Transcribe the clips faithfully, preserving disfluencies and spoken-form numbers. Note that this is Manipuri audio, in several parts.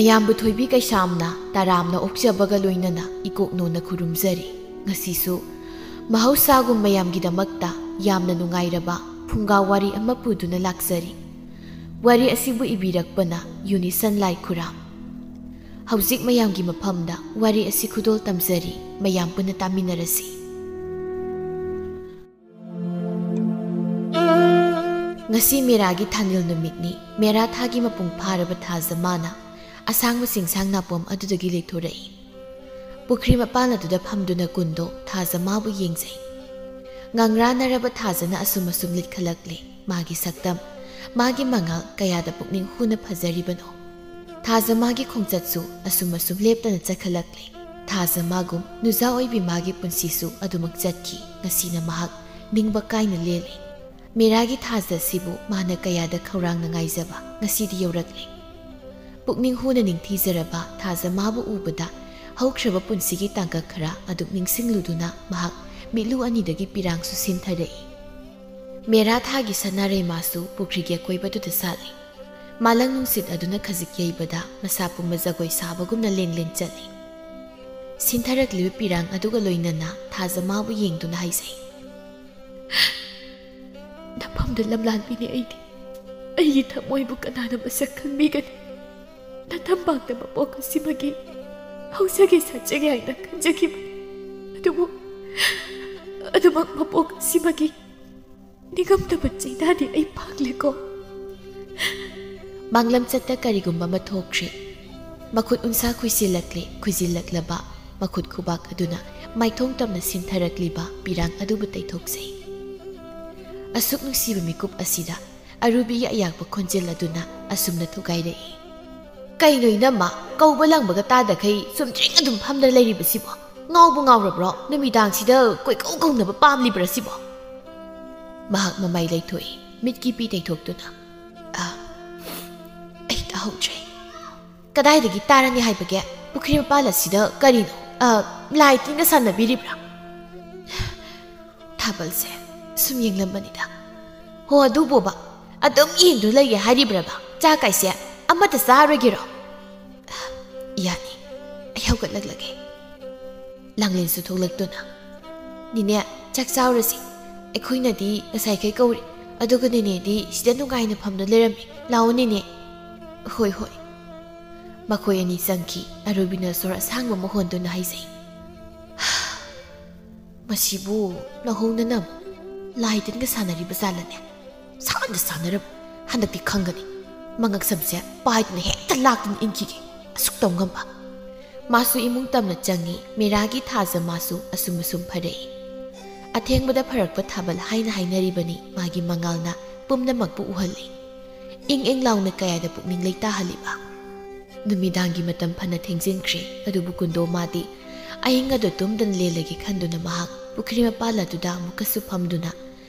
ꯃꯌꯥꯝꯕꯨ ꯊꯣꯏꯕꯤ ꯀꯩꯁꯥꯝꯅ ꯇꯔꯥꯝꯅ ꯑꯣꯛꯆꯕꯒ ꯂꯣꯏꯅꯅ ꯏꯀꯣꯛꯅꯣꯅ ꯈꯨꯔꯨꯝꯖꯔꯤ꯫ ꯉꯁꯤꯁꯨ ꯃꯍꯧꯁꯥꯒꯨꯝ ꯃꯌꯥꯝꯒꯤꯗꯃꯛꯇ ꯌꯥꯝꯅ ꯅꯨꯡꯉꯥꯏꯔꯕ ꯐꯨꯡꯒꯥ ꯋꯥꯔꯤ ꯑꯃ ꯄꯨꯗꯨꯅ ꯂꯥꯛꯆꯔꯤ꯫ ꯋꯥꯔꯤ ꯑꯁꯤꯕꯨ ꯏꯕꯤꯔꯛꯄꯅ ꯌꯨꯅꯤꯁꯟ ꯂꯥꯏꯈꯨꯔꯥꯝ꯫ ꯍꯧꯖꯤꯛ ꯃꯌꯥꯝꯒꯤ ꯃꯐꯝꯗ ꯋꯥꯔꯤ ꯑꯁꯤ ꯈꯨꯗꯣꯜ ꯇꯝꯖꯔꯤ, ꯃꯌꯥꯝ ꯄꯨꯟꯅ ꯇꯥꯃꯤꯟꯅꯔꯁꯤ꯫ ꯉꯁꯤ ꯃꯦꯔꯥꯒꯤ ꯊꯥꯅꯤꯜ ꯅꯨꯃꯤꯠꯅꯤ꯫ ꯃꯦꯔꯥ ꯊꯥꯒꯤ ꯃꯄꯨꯡ ꯐꯥꯔꯕ ꯊꯥꯖꯃꯥꯅ ꯑꯁꯥꯡꯕ ꯆꯤꯡꯁꯥꯡ ꯅꯥꯄꯣꯝ ꯑꯗꯨꯗꯒꯤ ꯂꯩꯊꯣꯔꯛꯏ꯫ ꯄꯨꯈ꯭ꯔꯤ ꯃꯄꯥꯟ ꯑꯗꯨꯗ ꯐꯝꯗꯨꯅ ꯀꯨꯟꯗꯣ ꯊꯥꯖꯃꯥꯕꯨ ꯌꯦꯡꯖꯩ꯫ ꯉꯥꯡꯔꯥꯅꯔꯕ ꯊꯥꯖꯅ ꯑꯁꯨꯝ ꯑꯁꯨꯝ ꯂꯤꯠꯈꯠꯂꯛꯂꯦ꯫ ꯃꯥꯒꯤ ꯁꯛꯇꯝ, ꯃꯥꯒꯤ ꯃꯉꯥꯜ ꯀꯌꯥꯗ ꯄꯨꯛꯅꯤꯡ ꯍꯨꯅ ꯐꯖꯔꯤꯕꯅꯣ! ꯊꯥꯖꯃꯥꯒꯤ ꯈꯣꯡꯆꯠꯁꯨ ꯑꯁꯨꯝ ꯑꯁꯨꯝ ꯂꯦꯞꯇꯅ ꯆꯠꯈꯠꯂꯛꯂꯦ꯫ ꯊꯥꯖꯃꯥꯒꯨꯝ ꯅꯨꯖꯥ ꯑꯣꯏꯕꯤ ꯃꯥꯒꯤ ꯄꯨꯟꯁꯤꯁꯨ ꯑꯗꯨꯃꯛ ꯆꯠꯈꯤ꯫ ꯉꯁꯤꯅ ꯃꯍꯥꯛ ꯅꯤꯡꯕ ꯀꯥꯏꯅ ꯂꯦꯜꯂꯦ꯫ ꯃꯦꯔꯥꯒꯤ ꯊꯥꯖ ꯑꯁꯤꯕꯨ ꯃꯥꯅ ꯀꯌꯥꯗ ꯈꯧꯔꯥꯡꯅ ꯉꯥꯏꯖꯕ ꯉꯁꯤꯗꯤ ꯌꯧꯔꯛꯂꯦ꯫ ꯄꯨꯛꯅꯤꯡ ꯍꯨꯅ ꯅꯤꯡꯊꯤꯖꯔꯕ ꯊꯥꯖꯃꯥꯕꯨ ꯎꯕꯗ ꯍꯧꯈ꯭ꯔꯕ ꯄꯨꯟꯁꯤꯒꯤ ꯇꯥꯡꯀꯛ ꯈꯔ ꯑꯗꯨꯛ ꯅꯤꯡꯁꯤꯡꯂꯨꯗꯨꯅ ꯃꯍꯥꯛ ꯃꯤꯠꯂꯨ ꯑꯅꯤꯗꯒꯤ ꯄꯤꯔꯥꯡꯁꯨ ꯁꯤꯟꯊꯔꯛꯏ꯫ ꯃꯦꯔꯥ ꯊꯥꯒꯤ ꯁꯅꯥꯔꯩꯃꯥꯁꯨ ꯄꯨꯈ꯭ꯔꯤꯒꯤ ꯑꯀꯣꯏꯕꯗꯨꯗ ꯁꯥꯠꯂꯤ꯫ ꯃꯥꯂꯪ ꯅꯨꯡꯁꯤꯠ ꯑꯗꯨꯅ ꯈꯖꯤꯛ ꯌꯩꯕꯗ ꯃꯁꯥ ꯄꯨꯝꯕ ꯖꯒꯣꯏ ꯁꯥꯕꯒꯨꯝꯅ ꯂꯦꯡ ꯂꯦꯡ ꯆꯠꯂꯤ꯫ ꯁꯤꯟꯊꯔꯛꯂꯤꯕ ꯄꯤꯔꯥꯡ ꯑꯗꯨꯒ ꯂꯣꯏꯅꯅ ꯊꯥꯖꯃꯥꯕꯨ ꯌꯦꯡꯗꯨꯅ ꯍꯥꯏꯖꯩ꯫ ꯅꯐꯝꯗ ꯂꯝꯂꯥꯟꯕꯤꯅꯤ ꯑꯩꯗꯤ꯫ ꯑꯩꯒꯤ ꯊꯃꯣꯏꯕꯨ ꯀꯅꯥꯅ ꯃꯁꯛ ꯈꯪꯕꯤꯒꯅꯤ? ꯅꯊꯝꯄꯥꯛꯇ ꯃꯄꯣꯛ ꯑꯁꯤꯃꯒꯤ ꯍꯧꯖꯒꯦ ꯁꯥꯖꯒꯦ ꯍꯥꯏꯅ ꯈꯟꯖꯈꯤꯕꯅꯤ꯫ ꯑꯗꯨꯕꯨ ꯑꯗꯨꯃꯛ ꯃꯄꯣꯛ ꯑꯁꯤꯃꯒꯤ ꯅꯤꯡꯉꯝꯗꯕ ꯆꯩꯅꯥꯗꯤ ꯑꯩ ꯐꯪꯂꯦꯀꯣ꯫ ꯃꯥꯡꯂꯝꯆꯠꯇ ꯀꯔꯤꯒꯨꯝꯕ ꯑꯃ ꯊꯣꯛꯈ꯭ꯔꯦ꯫ ꯃꯈꯨꯠ ꯎꯟꯁꯥ ꯈꯨꯏꯁꯤꯜꯂꯛꯂꯦ꯫ ꯈꯨꯏꯁꯤꯜꯂꯛꯂꯕ ꯃꯈꯨꯠ ꯈꯨꯕꯥꯛ ꯑꯗꯨꯅ ꯃꯥꯏꯊꯣꯡ ꯇꯝꯅ ꯁꯤꯟꯊꯔꯛꯂꯤꯕ ꯄꯤꯔꯥꯡ ꯑꯗꯨꯕꯨ ꯇꯩꯊꯣꯛꯆꯩ꯫ ꯑꯁꯨꯛ ꯅꯨꯡꯁꯤꯕ ꯃꯤꯀꯨꯞ ꯑꯁꯤꯗ ꯑꯔꯨꯕꯤꯒꯤ ꯑꯌꯥꯛꯄ ꯈꯣꯟꯖꯦꯜ ꯑꯗꯨꯅ ꯑꯁꯨꯝꯅ ꯊꯨꯒꯥꯏꯔꯛꯏ꯫ "ꯀꯩꯅꯣ ꯏꯅꯝꯃ, ꯀꯧꯕ ꯂꯪꯕꯒ ꯇꯥꯗꯈꯩ ꯆꯨꯝꯗ꯭ꯔꯤꯡ ꯑꯗꯨꯝ ꯐꯝꯗꯅ ꯂꯩꯔꯤꯕꯁꯤꯕꯣ? ꯉꯥꯎꯕ ꯉꯥꯎꯔꯕ꯭ꯔꯣ? ꯅꯨꯃꯤꯗꯥꯡꯁꯤꯗ ꯀꯣꯏꯀꯧ ꯀꯧꯅꯕ ꯄꯥꯝꯂꯤꯕ꯭ꯔꯥ ꯁꯤꯕꯣ?" ꯃꯍꯥꯛ ꯃꯃꯥꯏ ꯂꯩꯊꯣꯛꯏ, ꯃꯤꯠꯀꯤ ꯄꯤ ꯇꯩꯊꯣꯛꯇꯨꯅ꯫ "ꯑ, ꯑꯩ ꯇꯥꯍꯧꯗ꯭ꯔꯦ꯫ ꯀꯗꯥꯏꯗꯒꯤ ꯇꯥꯔꯅꯤ ꯍꯥꯏꯕꯒꯦ? ꯄꯨꯈ꯭ꯔꯤ ꯃꯄꯥꯜ ꯑꯁꯤꯗ ꯀꯔꯤꯅꯣ? ꯑ, ꯂꯥꯏ ꯇꯤꯟꯒ ꯁꯥꯟꯅꯕꯤꯔꯤꯕ꯭ꯔꯥ?" ꯊꯥꯕꯜꯁꯦ ꯁꯨꯝ ꯌꯦꯡꯂꯝꯕꯅꯤꯗ꯫ ꯍꯣ, ꯑꯗꯨꯕꯣꯕ, ꯑꯗꯨꯝ ꯌꯦꯡꯗꯨꯅ ꯂꯩꯒꯦ ꯍꯥꯏꯔꯤꯕ꯭ꯔꯕ? ꯆꯥꯛ ꯀꯥꯏꯁꯦ ꯑꯃꯠꯇ ꯆꯥꯔꯣꯏꯒꯦꯔꯣ? "ꯌꯥꯅꯤ, ꯑꯩ ꯍꯧꯒꯠꯂꯛꯂꯒꯦ꯫" ꯂꯥꯡꯂꯦꯟꯁꯨ ꯊꯣꯛꯂꯛꯇꯨꯅ, "ꯅꯦꯅꯦ, ꯆꯥꯛ ꯆꯥꯎꯔꯁꯤ꯫ ꯑꯩꯈꯣꯏꯅꯗꯤ ꯉꯁꯥꯏꯈꯩ ꯀꯧꯔꯤ, ꯑꯗꯨꯒ ꯅꯦꯅꯦꯗꯤ ꯁꯤꯗ ꯅꯨꯡꯉꯥꯏꯅ ꯐꯝꯗꯨꯅ ꯂꯩꯔꯝꯃꯤ꯫ ꯂꯥꯛꯑꯣ ꯅꯦꯅꯦ꯫" "ꯍꯣꯏ, ꯍꯣꯏ꯫" ꯃꯈꯣꯏ ꯑꯅꯤ ꯆꯪꯈꯤ꯫ ꯑꯔꯣꯏꯕꯤꯅ ꯁꯣꯔ ꯑꯁꯥꯡꯕ ꯑꯃ ꯍꯣꯟꯗꯨꯅ ꯍꯥꯏꯖꯩ, "ꯃꯁꯤꯕꯨ ꯅꯧꯍꯧꯅꯅ ꯂꯥꯏ ꯇꯤꯟꯒ ꯁꯥꯟꯅꯔꯤꯕ ꯖꯥꯠꯂꯅꯦ? ꯁꯥꯟꯅ ꯁꯥꯟꯅꯔꯕ ꯍꯟꯗꯛꯇꯤ ꯈꯪꯒꯅꯤ꯫ ꯃꯉꯛꯁꯝꯁꯦ ꯄꯥꯏꯗꯨꯅ ꯍꯦꯛꯇ ꯂꯥꯛꯇꯨꯅ ꯏꯟꯈꯤꯒꯦ꯫ ꯑꯁꯨꯛ ꯇꯧ ꯉꯝꯕ꯫" ꯃꯥꯁꯨ ꯏꯃꯨꯡ ꯇꯝꯅ ꯆꯪꯉꯤ꯫ ꯃꯦꯔꯥꯒꯤ ꯊꯥꯖ ꯃꯥꯁꯨ ꯑꯁꯨꯝ ꯑꯁꯨꯝ ꯐꯔꯛꯏ꯫ ꯑꯊꯦꯡꯕꯗ ꯐꯔꯛꯄ ꯊꯥꯕꯜ ꯍꯥꯏꯅ ꯍꯥꯏꯅꯔꯤꯕꯅꯤ꯫ ꯃꯥꯒꯤ ꯃꯉꯥꯜꯅ ꯄꯨꯝꯅꯃꯛꯄꯨ ꯎꯍꯜꯂꯤ꯫ ꯏꯪ ꯏꯪ ꯂꯥꯎꯅ ꯀꯌꯥꯗ ꯄꯨꯛꯅꯤꯡ ꯂꯩꯇꯥꯍꯜꯂꯤꯕ꯫ ꯅꯨꯃꯤꯗꯥꯡꯒꯤ ꯃꯇꯝ ꯐꯅ ꯊꯦꯡꯖꯤꯟꯈ꯭ꯔꯦ, ꯑꯗꯨꯕꯨ ꯀꯨꯟꯗꯣ ꯃꯥꯗꯤ ꯑꯍꯤꯡ ꯑꯗꯨ ꯇꯨꯝꯗꯅ ꯂꯦꯜꯂꯒꯦ ꯈꯟꯗꯨꯅ ꯃꯍꯥꯛ ꯄꯨꯈ꯭ꯔꯤ ꯃꯄꯥꯜ ꯑꯗꯨꯗ ꯑꯃꯨꯛꯀꯁꯨ ꯐꯝꯗꯨꯅ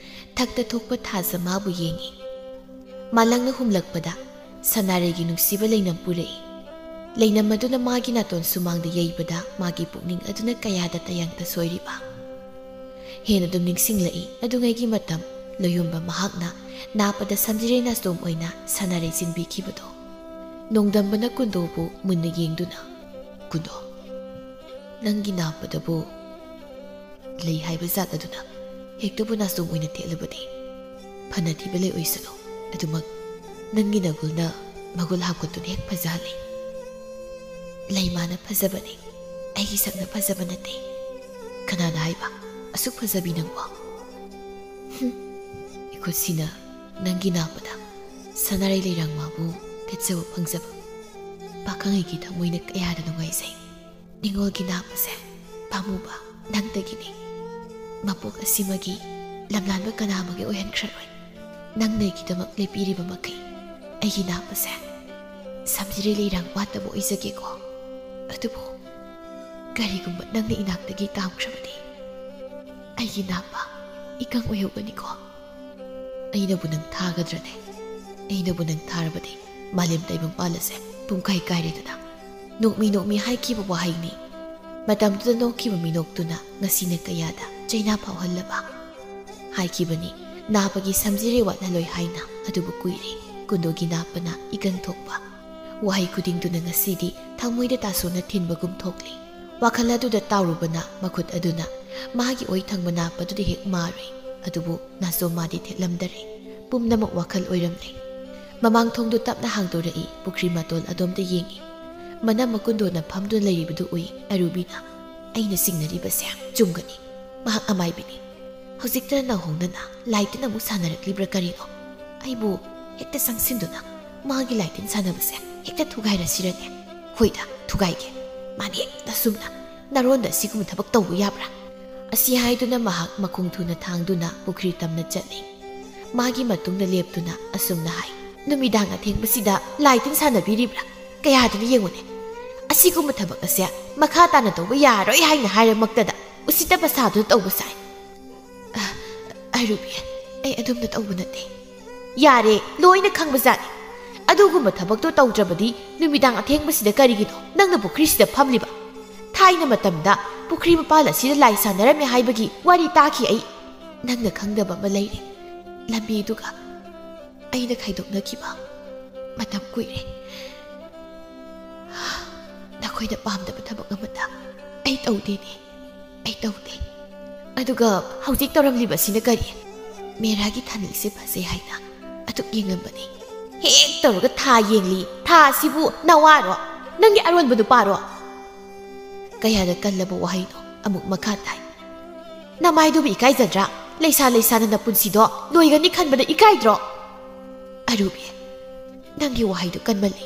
ꯊꯛꯇ ꯊꯣꯛꯄ ꯊꯥꯖ ꯃꯥꯕꯨ ꯌꯦꯡꯉꯤ꯫ ꯃꯥꯂꯪꯅ ꯍꯨꯝꯂꯛꯄꯗ ꯁꯅꯥꯔꯩꯒꯤ ꯅꯨꯡꯁꯤꯕ ꯂꯩꯅꯝ ꯄꯨꯔꯛꯏ꯫ ꯂꯩꯅꯝ ꯑꯗꯨꯅ ꯃꯥꯒꯤ ꯅꯥꯇꯣꯟ ꯁꯨꯃꯥꯡꯗ ꯌꯩꯕꯗ ꯃꯥꯒꯤ ꯄꯨꯛꯅꯤꯡ ꯑꯗꯨꯅ ꯀꯌꯥꯗ ꯇꯌꯥꯡꯇ ꯁꯣꯏꯔꯤꯕ꯫ ꯍꯦꯟꯅ ꯑꯗꯨꯝ ꯅꯤꯡꯁꯤꯡꯂꯛꯏ꯫ ꯑꯗꯨꯉꯩꯒꯤ ꯃꯇꯝ ꯂꯣꯌꯨꯝꯕ ꯃꯍꯥꯛꯅ ꯅꯥꯞꯄꯗ ꯁꯝꯖꯤꯔꯩ ꯅꯥꯆꯣꯝ ꯑꯣꯏꯅ ꯁꯅꯥꯔꯩ ꯆꯤꯟꯕꯤꯈꯤꯕꯗꯣ꯫ ꯅꯣꯡꯗꯝꯕꯅ ꯀꯨꯟꯗꯣꯕꯨ ꯃꯨꯟꯅ ꯌꯦꯡꯗꯨꯅ, "ꯀꯨꯟꯗꯣ, ꯅꯪꯒꯤ ꯅꯥꯞꯄꯗꯕꯨ ꯂꯩ ꯍꯥꯏꯕ ꯖꯥꯠ ꯑꯗꯨꯅ ꯍꯦꯛꯇꯕꯨ ꯅꯥꯆꯣꯝ ꯑꯣꯏꯅ ꯊꯦꯠꯂꯕꯗꯤ? ꯐꯅ ꯊꯤꯕ ꯂꯩ ꯑꯣꯏꯁꯅꯨ, ꯑꯗꯨꯃꯛ ꯅꯪꯒꯤ ꯅꯒꯨꯜꯅ ꯃꯒꯨꯜ ꯍꯥꯞꯀꯠꯇꯨꯅ ꯍꯦꯛ ꯐꯖꯍꯜꯂꯤ꯫ ꯂꯩꯃꯥꯅ ꯐꯖꯕꯅꯤ, ꯑꯩꯒꯤ ꯁꯛꯅ ꯐꯖꯕ ꯅꯠꯇꯦ꯫ ꯀꯅꯥꯅ ꯍꯥꯏꯕ ꯑꯁꯨꯛ ꯐꯖꯕꯤ ꯅꯪꯕꯣ? ꯍꯨꯝ, ꯏꯈꯨꯠꯁꯤꯅ ꯅꯪꯒꯤ ꯅꯥꯞꯄꯗ ꯁꯅꯥꯔꯩ ꯂꯩꯔꯥꯡ ꯃꯥꯕꯨ ꯊꯦꯠꯆꯕ ꯐꯪꯖꯕ ꯄꯥꯈꯪ ꯑꯩꯒꯤ ꯊꯃꯣꯏꯅ ꯀꯌꯥꯗ ꯅꯨꯡꯉꯥꯏꯖꯩ꯫ ꯅꯤꯉꯣꯜꯒꯤ ꯅꯥꯞꯄꯁꯦ ꯄꯥꯝꯃꯨꯕ ꯅꯪꯗꯒꯤꯅꯤ꯫ ꯃꯄꯣꯛ ꯑꯁꯤꯃꯒꯤ ꯂꯝꯂꯥꯟꯕ ꯀꯅꯥ ꯑꯃꯒꯤ ꯑꯣꯏꯍꯟꯈ꯭ꯔꯔꯣꯏ꯫ ꯅꯪꯅ ꯑꯩꯒꯤꯗꯃꯛ ꯂꯦꯞꯄꯤꯔꯤꯕ ꯃꯈꯩ ꯑꯩꯒꯤ ꯅꯥꯞꯄꯁꯦ ꯁꯝꯖꯤꯔꯩ ꯂꯩꯔꯥꯡ ꯋꯥꯠꯇꯕ ꯑꯣꯏꯖꯒꯦꯀꯣ꯫ ꯑꯗꯨꯕꯨ ꯀꯔꯤꯒꯨꯝꯕ ꯅꯪꯅ ꯏꯅꯥꯛꯇꯒꯤ ꯇꯥꯝꯈ꯭ꯔꯕꯗꯤ ꯑꯩꯒꯤ ꯅꯥꯞꯄ ꯏꯀꯪ ꯑꯣꯏꯍꯧꯒꯅꯤꯀꯣ꯫ ꯑꯩꯅꯕꯨ ꯅꯪ ꯊꯥꯒꯗ꯭ꯔꯅꯦ? ꯑꯩꯅꯕꯨ ꯅꯪ ꯊꯥꯔꯕꯗꯤ ꯃꯥꯂꯦꯝ ꯇꯥꯏꯕꯪ ꯄꯥꯜ ꯑꯁꯦ ꯄꯨꯡꯀꯥꯏ ꯀꯥꯏꯔꯦꯗꯅ꯫" ꯅꯣꯛꯃꯤ ꯅꯣꯛꯃꯤ ꯍꯥꯏꯈꯤꯕ ꯋꯥꯍꯩꯅꯤ꯫ ꯃꯇꯝꯗꯨꯗ ꯅꯣꯛꯈꯤꯕ ꯃꯤꯅꯣꯛꯇꯨꯅ ꯉꯁꯤꯅ ꯀꯌꯥꯗ ꯆꯩꯅꯥ ꯐꯥꯎꯍꯜꯂꯕ꯫ ꯍꯥꯏꯈꯤꯕꯅꯤ, ꯅꯥꯞꯄꯒꯤ ꯁꯝꯖꯤꯔꯩ ꯋꯥꯠꯍꯜꯂꯣꯏ ꯍꯥꯏꯅ, ꯑꯗꯨꯕꯨ ꯀꯨꯏꯔꯦ꯫ ꯀꯨꯟꯗꯣꯒꯤ ꯅꯥꯞꯄꯅ ꯏꯀꯪ ꯊꯣꯛꯄ꯫ ꯋꯥꯍꯩ ꯈꯨꯗꯤꯡꯗꯨꯅ ꯉꯁꯤꯗꯤ ꯊꯃꯣꯏꯗ ꯇꯥꯁꯣꯟꯅ ꯊꯤꯟꯕꯒꯨꯝ ꯊꯣꯛꯂꯤ꯫ ꯋꯥꯈꯜ ꯑꯗꯨꯗ ꯇꯥꯎꯔꯨꯕꯅ ꯃꯈꯨꯠ ꯑꯗꯨꯅ ꯃꯥꯒꯤ ꯑꯣꯏ ꯊꯪꯕ ꯅꯥꯞꯄꯗꯨꯗ ꯍꯦꯛ ꯃꯥꯔꯨꯏ꯫ ꯑꯗꯨꯕꯨ ꯅꯥꯆꯣꯝ ꯃꯥꯗꯤ ꯊꯦꯠꯂꯝꯗꯔꯦ꯫ ꯄꯨꯝꯅꯃꯛ ꯋꯥꯈꯜ ꯑꯣꯏꯔꯝꯂꯦ꯫ ꯃꯃꯥꯡ ꯊꯣꯡꯗꯨ ꯇꯞꯅ ꯍꯥꯡꯗꯣꯔꯛꯏ, ꯄꯨꯈ꯭ꯔꯤ ꯃꯇꯣꯜ ꯑꯗꯣꯝꯗ ꯌꯦꯡꯏ꯫ ꯃꯅꯝ ꯃꯀꯨꯟꯗꯣꯅ ꯐꯝꯗꯨꯅ ꯂꯩꯔꯤꯕꯗꯨ ꯎꯏ ꯑꯔꯨꯕꯤꯅ꯫ "ꯑꯩꯅ ꯆꯤꯡꯅꯔꯤꯕꯁꯦ ꯆꯨꯝꯒꯅꯤ꯫ ꯃꯍꯥꯛ ꯑꯃꯥꯏꯕꯤꯅꯤ꯫ ꯍꯧꯖꯤꯛꯇ ꯅꯧꯍꯧꯅꯅ ꯂꯥꯏꯇꯤꯟ ꯑꯃꯨꯛ ꯁꯥꯟꯅꯔꯛꯂꯤꯕ꯭ꯔꯥ ꯀꯔꯤꯅꯣ? ꯑꯩꯕꯨ ꯍꯦꯛꯇ ꯆꯪꯁꯤꯟꯗꯨꯅ ꯃꯥꯒꯤ ꯂꯥꯏꯇꯤꯟ ꯁꯥꯟꯅꯕꯁꯦ ꯍꯦꯛꯇ ꯊꯨꯒꯥꯏꯔꯁꯤꯔꯅꯦ? ꯍꯣꯏꯗ, ꯊꯨꯒꯥꯏꯒꯦ꯫ ꯃꯥꯅ ꯍꯦꯛꯇ ꯁꯨꯝꯅ ꯅꯔꯣꯟꯗ ꯑꯁꯤꯒꯨꯝꯕ ꯊꯕꯛ ꯇꯧꯕ ꯌꯥꯕ꯭ꯔꯥ?" ꯑꯁꯤ ꯍꯥꯏꯗꯨꯅ ꯃꯍꯥꯛ ꯃꯈꯣꯡ ꯊꯨꯅ ꯊꯥꯡꯗꯨꯅ ꯄꯨꯈ꯭ꯔꯤ ꯇꯝꯅ ꯆꯠꯂꯤ꯫ ꯃꯥꯒꯤ ꯃꯇꯨꯡꯗ ꯂꯦꯞꯇꯨꯅ ꯑꯁꯨꯝꯅ ꯍꯥꯏ, "ꯅꯨꯃꯤꯗꯥꯡ ꯑꯊꯦꯡꯕꯁꯤꯗ ꯂꯥꯏꯇꯤꯟ ꯁꯥꯟꯅꯕꯤꯔꯤꯕ꯭ꯔꯥ? ꯀꯌꯥꯗꯅ ꯌꯦꯡꯉꯨꯅꯦ꯫ ꯑꯁꯤꯒꯨꯝꯕ ꯊꯕꯛ ꯑꯁꯦ ꯃꯈꯥ ꯇꯥꯅ ꯇꯧꯕ ꯌꯥꯔꯣꯏ ꯍꯥꯏꯅ ꯍꯥꯏꯔꯃꯛꯇꯗ ꯎꯁꯤꯠꯇꯕ ꯁꯥꯗꯨꯅ ꯇꯧꯕ ꯁꯥꯏ꯫ ꯑ, ꯑꯔꯨꯕꯤ, ꯑꯩ ꯑꯗꯨꯝꯅ ꯇꯧꯕ ꯅꯠꯇꯦ꯫ ꯌꯥꯔꯦ, ꯂꯣꯏꯅ ꯈꯪꯕꯖꯥꯠꯅꯤ꯫ ꯑꯗꯨꯒꯨꯝꯕ ꯊꯕꯛꯇꯣ ꯇꯧꯗ꯭ꯔꯕꯗꯤ ꯅꯨꯃꯤꯗꯥꯡ ꯑꯊꯦꯡꯕꯁꯤꯗ ꯀꯔꯤꯒꯤꯅꯣ ꯅꯪꯅ ꯄꯨꯈ꯭ꯔꯤꯁꯤꯗ ꯐꯝꯂꯤꯕ? ꯊꯥꯏꯅ ꯃꯇꯝꯗ ꯄꯨꯈ꯭ꯔꯤ ꯃꯄꯥꯜ ꯑꯁꯤꯗ ꯂꯥꯏ ꯁꯥꯟꯅꯔꯝꯃꯦ ꯍꯥꯏꯕꯒꯤ ꯋꯥꯔꯤ ꯇꯥꯈꯤ ꯑꯩ꯫ ꯅꯪꯅ ꯈꯪꯗꯕ ꯑꯃ ꯂꯩꯔꯦ꯫ ꯂꯝꯕꯤꯗꯨꯒ ꯑꯩꯅ ꯈꯥꯏꯗꯣꯛꯅꯈꯤꯕ ꯃꯇꯝ ꯀꯨꯏꯔꯦ꯫ ꯅꯈꯣꯏꯅ ꯄꯥꯝꯗꯕ ꯊꯕꯛ ꯑꯃꯠꯇ ꯑꯩ ꯇꯧꯗꯦꯅꯦ, ꯑꯩ ꯇꯧꯗꯦ꯫ ꯑꯗꯨꯒ ꯍꯧꯖꯤꯛ ꯇꯧꯔꯝꯂꯤꯕꯁꯤꯅ ꯀꯔꯤ? ꯃꯦꯔꯥꯒꯤ ꯊꯥꯅꯤꯁꯦ ꯐꯖꯩ ꯍꯥꯏꯅ ꯑꯗꯨꯛ ꯌꯦꯡꯂꯝꯕꯅꯤ꯫ ꯍꯦꯛ ꯇꯧꯔꯒ ꯊꯥ ꯌꯦꯡꯂꯤ꯫ ꯊꯥ ꯑꯁꯤꯕꯨ ꯅꯋꯥꯔꯣ? ꯅꯪꯒꯤ ꯑꯔꯣꯟꯕ ꯅꯨꯄꯥꯔꯣ?" ꯀꯌꯥꯗ ꯀꯜꯂꯕ ꯋꯥꯍꯩꯅꯣ ꯑꯃꯨꯛ ꯃꯈꯥ ꯇꯥꯏ꯫ "ꯅꯃꯥꯏꯗꯨꯕꯨ ꯏꯀꯥꯏꯖꯗ꯭ꯔꯥ? ꯂꯩꯁꯥ ꯂꯩꯁꯥꯅ ꯅꯄꯨꯟꯁꯤꯗꯣ ꯂꯣꯏꯒꯅꯤ ꯈꯟꯕꯗ ꯏꯀꯥꯏꯗ꯭ꯔꯣ?" "ꯑꯔꯨꯕꯤ, ꯅꯪꯒꯤ ꯋꯥꯍꯩꯗꯨ ꯀꯟꯃꯜꯂꯤ꯫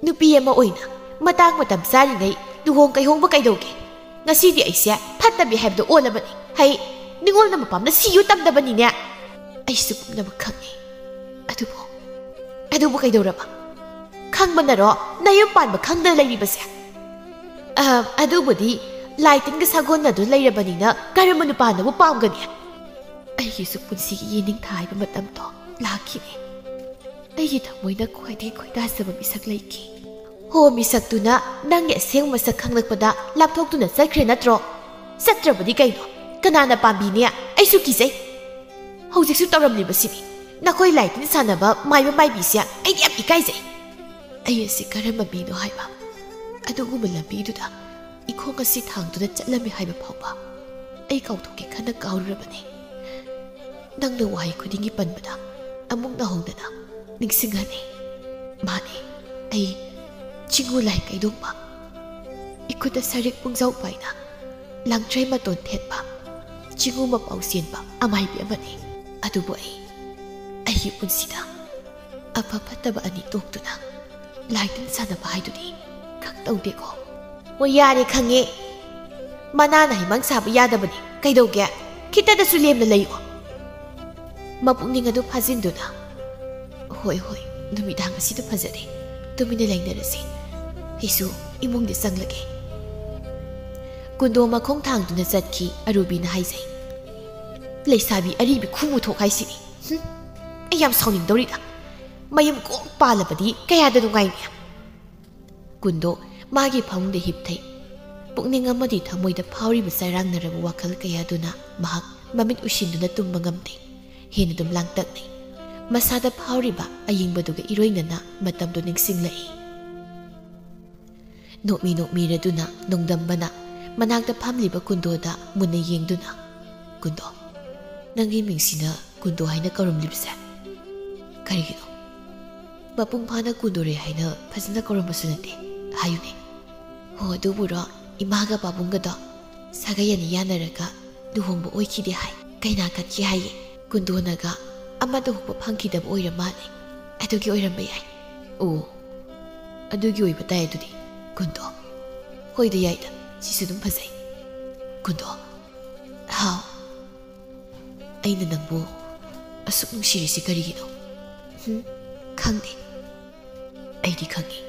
ꯅꯨꯄꯤ ꯑꯃ ꯑꯣꯏꯅ ꯃꯇꯥꯡ ꯃꯇꯝ ꯆꯥꯔꯤꯉꯩ ꯂꯨꯍꯣꯡ ꯀꯩꯍꯣꯡꯕ ꯀꯩꯗꯧꯒꯦ? ꯉꯁꯤꯗꯤ ꯑꯩꯁꯦ ꯐꯠꯇꯕꯤ ꯍꯥꯏꯕꯗꯣ ꯑꯣꯜꯂꯕꯅꯤ꯫ ꯍꯩ, ꯅꯤꯉꯣꯜꯅ ꯃꯄꯥꯝꯅ ꯁꯤꯌꯨ ꯇꯝꯗꯕꯅꯤꯅꯦ꯫ ꯑꯩꯁꯨ ꯄꯨꯝꯅꯃꯛ ꯈꯪꯉꯤ꯫ ꯑꯗꯨꯕꯨ, ꯑꯗꯨꯕꯨ ꯀꯩꯗꯧꯔꯕ? ꯈꯪꯕꯅꯔꯣ ꯅꯌꯨꯝ ꯄꯥꯟꯕ ꯈꯪꯗꯅ ꯂꯩꯔꯤꯕꯁꯦ? ꯑ, ꯑꯗꯨꯕꯨꯗꯤ ꯂꯥꯏꯇꯤꯟꯒ ꯁꯥꯒꯣꯟꯅꯗꯨꯅ ꯂꯩꯔꯕꯅꯤꯅ ꯀꯔꯝꯕ ꯅꯨꯄꯥꯅꯕꯨ ꯄꯥꯝꯒꯅꯤ?" ꯑꯩꯒꯤꯁꯨ ꯄꯨꯟꯁꯤꯒꯤ ꯌꯦꯅꯤꯡꯊꯥ ꯍꯥꯏꯕ ꯃꯇꯝꯗꯣ ꯂꯥꯛꯈꯤꯅꯦ꯫ ꯑꯩꯒꯤ ꯊꯃꯣꯏꯅ ꯈ꯭ꯋꯥꯏꯗꯒꯤ ꯈꯣꯏꯗꯥꯖꯕ ꯃꯤꯁꯛ ꯂꯩꯈꯤ꯫ ꯍꯣ, ꯃꯤꯁꯛꯇꯨꯅ ꯅꯪꯒꯤ ꯑꯁꯦꯡꯕ ꯃꯁꯛ ꯈꯪꯂꯛꯄꯗ ꯂꯥꯞꯊꯣꯛꯇꯨꯅ ꯆꯠꯈ꯭ꯔꯦ ꯅꯠꯇ꯭ꯔꯣ? ꯆꯠꯇ꯭ꯔꯕꯗꯤ ꯀꯩꯅꯣ? ꯀꯅꯥꯅ ꯄꯥꯝꯕꯤꯅꯤ? ꯑꯩꯁꯨ ꯀꯤꯖꯩ꯫ ꯍꯧꯖꯤꯛꯁꯨ ꯇꯧꯔꯝꯂꯤꯕꯁꯤꯅꯤ꯫ ꯅꯈꯣꯏ ꯂꯥꯏꯇꯤꯟ ꯁꯥꯟꯅꯕ ꯃꯥꯏꯕ ꯃꯥꯏꯕꯤꯁꯦ ꯑꯩꯗꯤ ꯌꯥꯝ ꯏꯀꯥꯏꯖꯩ꯫ ꯑꯩ ꯑꯁꯤ ꯀꯔꯝꯕ ꯃꯤꯅꯣ ꯍꯥꯏꯕ, ꯑꯗꯨꯒꯨꯝꯕ ꯂꯝꯕꯤꯗꯨꯗ ꯏꯈꯣꯡ ꯑꯁꯤ ꯊꯥꯡꯗꯨꯅ ꯆꯠꯂꯝꯃꯤ ꯍꯥꯏꯕ ꯐꯥꯎꯕ ꯑꯩ ꯀꯥꯎꯊꯣꯛꯀꯦ ꯈꯟꯅ ꯀꯥꯎꯔꯨꯔꯕꯅꯤ꯫ ꯅꯪꯅ ꯋꯥꯍꯩ ꯈꯨꯗꯤꯡꯒꯤ ꯄꯟꯕꯗ ꯑꯃꯨꯛ ꯅꯧꯍꯧꯗꯅ ꯅꯤꯡꯁꯤꯡꯍꯜꯂꯤ꯫ ꯃꯥꯅꯤ, ꯑꯩ ꯆꯤꯡꯉꯨ ꯂꯥꯏ ꯀꯩꯗꯣꯛꯄ, ꯏꯈꯨꯠꯇ ꯁꯔꯤꯛ ꯄꯨꯡꯖꯥꯎ ꯄꯥꯏꯅ ꯂꯥꯡꯇ꯭ꯔꯩ ꯃꯇꯣꯟ ꯊꯦꯠꯄ, ꯆꯤꯡꯉꯨ ꯃꯄꯥꯎ ꯆꯦꯟꯕ ꯑꯃꯥꯏꯕꯤ ꯑꯃꯅꯤ꯫ ꯑꯗꯨꯕꯨ ꯑꯩ ꯑꯩꯒꯤ ꯄꯨꯟꯁꯤꯗ ꯑꯐ ꯐꯠꯇꯕ ꯑꯅꯤ ꯇꯣꯛꯇꯨꯅ ꯂꯥꯏꯇꯤꯟ ꯁꯥꯟꯅꯕ ꯍꯥꯏꯗꯨꯗꯤ ꯈꯪꯇꯧꯗꯦꯀꯣ꯫ ꯍꯣꯏ, ꯌꯥꯔꯦ, ꯈꯪꯉꯦ꯫ ꯃꯅꯥꯅ ꯍꯩꯃꯥꯡ ꯁꯥꯕ ꯌꯥꯗꯕꯅꯤ꯫ ꯀꯩꯗꯧꯒꯦ? ꯈꯤꯇꯗꯁꯨ ꯂꯦꯝꯅ ꯂꯩꯌꯨ꯫ ꯃꯄꯨꯛꯅꯤꯡ ꯑꯗꯨ ꯐꯥꯖꯤꯟꯗꯨꯅ, "ꯍꯣꯏ, ꯍꯣꯏ, ꯅꯨꯃꯤꯗꯥꯡ ꯑꯁꯤꯗ ꯐꯖꯔꯦ꯫ ꯇꯨꯃꯤꯟꯅ ꯂꯩꯅꯔꯁꯤ꯫ ꯑꯩꯁꯨ ꯏꯃꯨꯡꯗ ꯆꯪꯂꯒꯦ꯫" ꯀꯨꯟꯗꯣ ꯃꯈꯣꯡ ꯊꯥꯡꯗꯨꯅ ꯆꯠꯈꯤ꯫ ꯑꯔꯨꯕꯤꯅ ꯍꯥꯏꯖꯩ, "ꯂꯩꯁꯥꯕꯤ ꯑꯔꯤꯕꯤ ꯈꯨꯃꯨ ꯊꯣꯛ ꯍꯥꯏꯁꯤꯅꯤ꯫ ꯍꯨꯝ, ꯑꯩ ꯌꯥꯝ ꯁꯥꯎꯅꯤꯡꯗꯧꯔꯤꯗ꯫ ꯃꯌꯨꯝ ꯀꯣꯛ ꯄꯥꯜꯂꯕꯗꯤ ꯀꯌꯥꯗ ꯅꯨꯡꯉꯥꯏꯅꯤ?" ꯀꯨꯟꯗꯣ ꯃꯥꯒꯤ ꯐꯃꯨꯡꯗ ꯍꯤꯞꯊꯩ꯫ ꯄꯨꯛꯅꯤꯡ ꯑꯃꯗꯤ ꯊꯃꯣꯏꯗ ꯐꯥꯎꯔꯤꯕ ꯆꯔꯥꯡꯅꯔꯕ ꯋꯥꯈꯜ ꯀꯌꯥꯗꯨꯅ ꯃꯍꯥꯛ ꯃꯃꯤꯠ ꯎꯏꯁꯤꯟꯗꯨꯅ ꯇꯨꯝꯕ ꯉꯝꯗꯦ꯫ ꯍꯦꯟꯅ ꯑꯗꯨꯝ ꯂꯥꯡꯇꯛꯅꯩ꯫ ꯃꯁꯥꯗ ꯐꯥꯎꯔꯤꯕ ꯑꯌꯤꯡꯕꯗꯨꯒ ꯏꯔꯣꯏꯅꯅ ꯃꯇꯝꯗꯨ ꯅꯤꯡꯁꯤꯡꯂꯛꯏ꯫ ꯅꯣꯛꯃꯤ ꯅꯣꯛꯃꯤꯔꯗꯨꯅ ꯅꯣꯡꯗꯝꯕꯅ ꯃꯅꯥꯛꯇ ꯐꯝꯂꯤꯕ ꯀꯨꯟꯗꯣꯗ ꯃꯨꯟꯅ ꯌꯦꯡꯗꯨꯅ, "ꯀꯨꯟꯗꯣ, ꯅꯪꯒꯤ ꯃꯤꯡꯁꯤꯅ ꯀꯨꯟꯗꯣ ꯍꯥꯏꯅ ꯀꯧꯔꯝꯂꯤꯕꯁꯦ ꯀꯔꯤꯒꯤꯅꯣ? ꯃꯄꯨꯡ ꯐꯥꯅ ꯀꯨꯟꯗꯣꯔꯦ ꯍꯥꯏꯅ ꯐꯖꯅ ꯀꯧꯔꯝꯕꯁꯨ ꯅꯠꯇꯦ, ꯍꯥꯏꯌꯨꯅꯦ꯫" "ꯍꯣ, ꯑꯗꯨꯕꯨꯔꯣ, ꯏꯃꯥꯒ ꯄꯥꯕꯨꯡꯒꯗꯣ ꯁꯥꯒꯩ ꯑꯅꯤ ꯌꯥꯅꯔꯒ ꯂꯨꯍꯣꯡꯕ ꯑꯣꯏꯈꯤꯗꯦ ꯍꯥꯏ꯫ ꯀꯩꯅꯥ ꯀꯠꯈꯤ ꯍꯥꯏꯌꯦ꯫ ꯀꯨꯟꯗꯣꯅꯒ ꯑꯃꯠꯇ ꯍꯣꯛꯄ ꯐꯪꯈꯤꯗꯕ ꯑꯣꯏꯔ ꯃꯥꯜꯂꯦ꯫ ꯑꯗꯨꯒꯤ ꯑꯣꯏꯔꯝꯕ ꯌꯥꯏ꯫" "ꯑꯣ, ꯑꯗꯨꯒꯤ ꯑꯣꯏꯕ ꯇꯥꯏ ꯑꯗꯨꯗꯤ, ꯀꯨꯟꯗꯣ꯫ ꯍꯣꯏꯗ, ꯌꯥꯏꯗ, ꯁꯤꯁꯨ ꯑꯗꯨꯝ ꯐꯖꯩ꯫ ꯀꯨꯟꯗꯣ꯫" "ꯍꯥꯎ?" "ꯑꯩꯅ ꯅꯪꯕꯨ ꯑꯁꯨꯛ ꯅꯨꯡꯁꯤꯔꯤꯁꯤ ꯀꯔꯤꯒꯤꯅꯣ?" "ꯍꯨꯝ, ꯈꯪꯗꯦ꯫" "ꯑꯩꯗꯤ ꯈꯪꯉꯤ꯫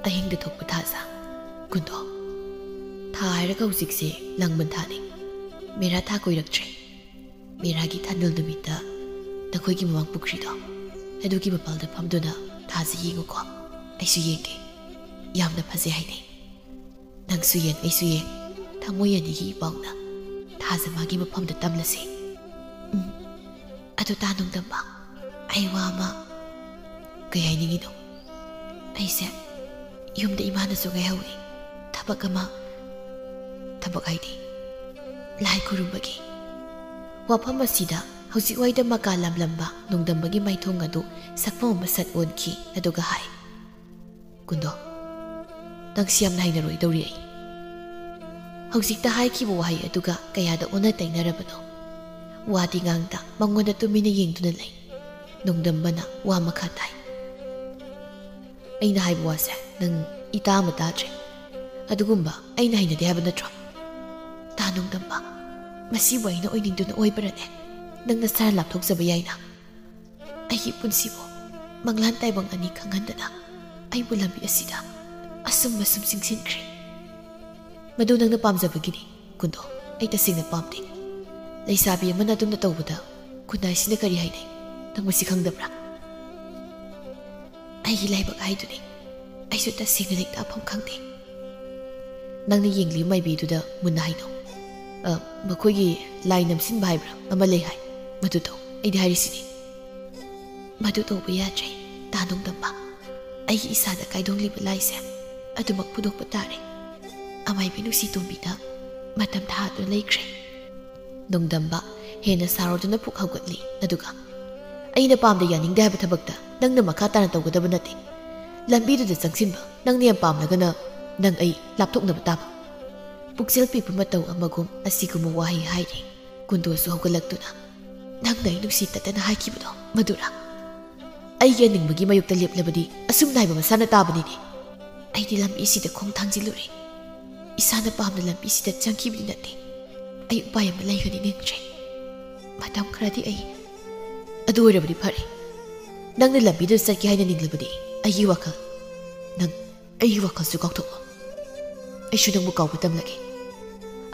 ꯑꯍꯤꯡꯗ ꯊꯣꯛꯄ ꯊꯥꯖ, ꯀꯨꯟꯗꯣ꯫ ꯊꯥ ꯍꯥꯏꯔꯒ ꯍꯧꯖꯤꯛꯁꯦ ꯂꯥꯡꯕꯟ ꯊꯥꯅꯤ꯫ ꯃꯦꯔꯥ ꯊꯥ ꯀꯣꯏꯔꯛꯇ꯭ꯔꯦ꯫ ꯃꯦꯔꯥꯒꯤ ꯊꯥꯅꯤꯜ ꯅꯨꯃꯤꯠꯇ ꯅꯈꯣꯏꯒꯤ ꯃꯃꯥꯡ ꯄꯨꯈ꯭ꯔꯤꯗꯣ, ꯑꯗꯨꯒꯤ ꯃꯄꯥꯜꯗ ꯐꯝꯗꯨꯅ ꯊꯥꯁꯤ ꯌꯦꯡꯉꯨꯀꯣ꯫ ꯑꯩꯁꯨ ꯌꯦꯡꯒꯦ꯫ ꯌꯥꯝꯅ ꯐꯖꯩ ꯍꯥꯏꯅꯩ꯫ ꯅꯪꯁꯨ ꯌꯦꯡ, ꯑꯩꯁꯨ ꯌꯦꯡ꯫ ꯊꯃꯣꯏ ꯑꯅꯤꯒꯤ ꯏꯄꯥꯎꯅ ꯊꯥꯖ ꯃꯥꯒꯤ ꯃꯐꯝꯗ ꯇꯝꯂꯁꯤ꯫" "ꯎꯝ꯫ ꯑꯗꯨ ꯇꯥ ꯅꯣꯡꯗꯝꯕ, ꯑꯩ ꯋꯥ ꯑꯃ..." "ꯀꯩ ꯍꯥꯏꯅꯤꯡꯉꯤꯅꯣ?" ꯑꯩꯁꯦ ꯌꯨꯝꯗ ꯏꯃꯥꯅꯁꯨ ꯉꯥꯏꯍꯧꯏ꯫ ꯊꯕꯛ ꯑꯃ, ꯊꯕꯛ ꯍꯥꯏꯗꯤ ꯂꯥꯏ ꯈꯨꯔꯨꯝꯕꯒꯤ꯫ ꯋꯥꯐꯝ ꯑꯁꯤꯗ ꯍꯧꯖꯤꯛ ꯋꯥꯏꯗ ꯃꯀꯥ ꯂꯝꯂꯝꯕ ꯅꯣꯡꯗꯝꯕꯒꯤ ꯃꯥꯏꯊꯣꯡ ꯑꯗꯨ ꯁꯛꯐꯝ ꯑꯃ ꯁꯠ ꯑꯣꯟꯈꯤ, ꯑꯗꯨꯒ ꯍꯥꯏ, "ꯀꯨꯟꯗꯣ, ꯅꯪꯁꯤ ꯌꯥꯝꯅ ꯍꯩꯅꯔꯣꯏꯗꯧꯔꯤ ꯑꯩ꯫ ꯍꯧꯖꯤꯛꯇ ꯍꯥꯏꯈꯤꯕ ꯋꯥꯍꯩ ꯑꯗꯨꯒ ꯀꯌꯥꯗ ꯑꯣꯟꯅ ꯇꯩꯅꯔꯕꯅꯣ?" ꯋꯥꯗꯤ ꯉꯥꯡꯗ ꯃꯉꯣꯟꯗ ꯇꯨꯃꯤꯟꯅ ꯌꯦꯡꯗꯨꯅ ꯂꯩ꯫ ꯅꯣꯡꯗꯝꯕꯅ ꯋꯥ ꯃꯈꯥ ꯇꯥꯏ, "ꯑꯩꯅ ꯍꯥꯏꯕ ꯋꯥꯁꯦ ꯅꯪ ꯏꯇꯥ ꯑꯃ ꯇꯥꯗ꯭ꯔꯦ꯫ ꯑꯗꯨꯒꯨꯝꯕ ꯑꯩꯅ ꯍꯩꯅꯗꯦ ꯍꯥꯏꯕ ꯅꯠꯇ꯭ꯔꯣ? ꯇꯥ ꯅꯣꯡꯗꯝꯕ, ꯃꯁꯤꯕꯨ ꯑꯩꯅ ꯑꯣꯏꯅꯤꯡꯗꯨꯅ ꯑꯣꯏꯕ꯭ꯔꯅꯦ? ꯅꯪ ꯅꯁꯥꯅ ꯂꯥꯞꯊꯣꯛꯆꯕ ꯌꯥꯏꯅ꯫ ꯑꯩꯒꯤ ꯄꯨꯟꯁꯤꯕꯨ ꯃꯪꯂꯥꯟ ꯇꯥꯏꯕꯪ ꯑꯅꯤ ꯈꯪꯍꯟꯗꯅ ꯑꯩꯕꯨ ꯂꯝꯕꯤ ꯑꯁꯤꯗ ꯑꯁꯨꯝ ꯑꯁꯨꯝ ꯆꯤꯡꯁꯤꯟꯈ꯭ꯔꯦ꯫ ꯃꯗꯨ ꯅꯪꯅ ꯄꯥꯝꯖꯕꯒꯤꯅꯤ, ꯀꯨꯟꯗꯣ꯫ ꯑꯩ ꯇꯁꯦꯡꯅ ꯄꯥꯝꯗꯦ꯫ ꯂꯩꯁꯥꯕꯤ ꯑꯃꯅ ꯑꯗꯨꯝꯅ ꯇꯧꯕꯗ ꯈꯨꯟꯅꯥꯏꯁꯤꯅ ꯀꯔꯤ ꯍꯥꯏꯅꯩ? ꯅꯪ ꯃꯁꯤ ꯈꯪꯗꯕ꯭ꯔꯥ? ꯑꯩꯒꯤ ꯂꯥꯏꯕꯛ ꯍꯥꯏꯗꯨꯅꯤ꯫ ꯑꯩꯁꯨ ꯇꯁꯦꯡꯅ ꯂꯩꯇꯥꯐꯝ ꯈꯪꯗꯦ꯫ ꯅꯪꯅ ꯌꯦꯡꯂꯤꯕ ꯃꯥꯏꯕꯤꯗꯨꯗ ꯃꯨꯟꯅ ꯍꯥꯏꯅꯧ꯫ ꯑ, ꯃꯈꯣꯏꯒꯤ ꯂꯥꯏ ꯅꯝꯁꯤꯟꯕ ꯍꯥꯏꯕ꯭ꯔꯥ ꯑꯃ ꯂꯩ ꯍꯥꯏ, ꯃꯗꯨ ꯇꯧ꯫ ꯑꯩꯗꯤ ꯍꯥꯏꯔꯤꯁꯤꯅꯤ, ꯃꯗꯨ ꯇꯧꯕ ꯌꯥꯗ꯭ꯔꯦ, ꯇꯥ ꯅꯣꯡꯗꯝꯕ꯫ ꯑꯩꯒꯤ ꯏꯁꯥꯗ ꯀꯥꯏꯗꯣꯡꯂꯤꯕ ꯂꯥꯏꯁꯦ ꯑꯗꯨꯃꯛ ꯐꯨꯗꯣꯛꯄ ꯇꯥꯔꯦ꯫ ꯑꯃꯥꯏꯕꯤ ꯅꯨꯡꯁꯤ ꯇꯣꯝꯕꯤꯗ ꯃꯇꯝ ꯊꯥꯗꯨꯅ ꯂꯩꯈ꯭ꯔꯦ꯫" ꯅꯣꯡꯗꯝꯕ ꯍꯦꯟꯅ ꯁꯥꯎꯔꯗꯨꯅ ꯄꯨꯛ ꯍꯧꯒꯠꯂꯤ꯫ ꯑꯗꯨꯒ, "ꯑꯩꯅ ꯄꯥꯝꯗ ꯌꯥꯅꯤꯡꯗꯦ ꯍꯥꯏꯕ ꯊꯕꯛꯇ ꯅꯪꯅ ꯃꯈꯥ ꯇꯥꯅ ꯇꯧꯒꯗꯕ ꯅꯠꯇꯦ꯫ ꯂꯝꯕꯤꯗꯨꯗ ꯆꯪꯁꯤꯟꯕ ꯅꯪꯅ ꯌꯥꯝ ꯄꯥꯝꯂꯒꯅ ꯅꯪ ꯑꯩ ꯂꯥꯞꯊꯣꯛꯅꯕ ꯇꯥꯕ꯫" ꯄꯨꯛꯆꯦꯜ ꯄꯤꯛꯄ ꯃꯇꯧ ꯑꯃꯒꯨꯝ ꯑꯁꯤꯒꯨꯝꯕ ꯋꯥꯍꯩ ꯍꯥꯏꯔꯤ꯫ ꯀꯨꯟꯗꯣꯁꯨ ꯍꯧꯒꯠꯂꯛꯇꯨꯅ, "ꯅꯪꯅ ꯑꯩ ꯅꯨꯡꯁꯤ ꯇꯠꯇꯅ ꯍꯥꯏꯈꯤꯕꯗꯣ ꯃꯗꯨꯔꯥ? ꯑꯩꯒꯤ ꯑꯅꯤꯡꯕꯒꯤ ꯃꯥꯌꯣꯛꯇ ꯂꯦꯞꯂꯕꯗꯤ ꯑꯁꯨꯝ ꯅꯥꯏꯕ ꯃꯁꯥꯅ ꯇꯥꯕꯅꯤꯅꯦ꯫ ꯑꯩꯗꯤ ꯂꯝꯕꯤꯁꯤꯗ ꯈꯣꯡ ꯊꯥꯡꯖꯤꯜꯂꯨꯔꯦ꯫ ꯏꯁꯥꯅ ꯄꯥꯝꯅ ꯂꯝꯕꯤꯁꯤꯗ ꯆꯪꯈꯤꯕꯗꯤ ꯅꯠꯇꯦ꯫ ꯑꯩ ꯎꯄꯥꯏ ꯑꯃ ꯂꯩꯒꯅꯤ ꯅꯤꯡꯗ꯭ꯔꯦ꯫ ꯃꯇꯝ ꯈꯔꯗꯤ ꯑꯩ ꯑꯗꯨ ꯑꯣꯏꯔꯕꯗꯤ ꯐꯔꯦ꯫ ꯅꯪꯅ ꯂꯝꯕꯤꯗꯨꯗ ꯆꯠꯀꯦ ꯍꯥꯏꯅ ꯅꯤꯡꯂꯕꯗꯤ ꯑꯩꯒꯤ ꯋꯥꯈꯜ, ꯅꯪ ꯑꯩꯒꯤ ꯋꯥꯈꯜꯁꯨ ꯀꯥꯎꯊꯣꯛꯂꯣ꯫ ꯑꯩꯁꯨ ꯅꯪꯕꯨ ꯀꯥꯎꯕ ꯇꯝꯂꯒꯦ꯫"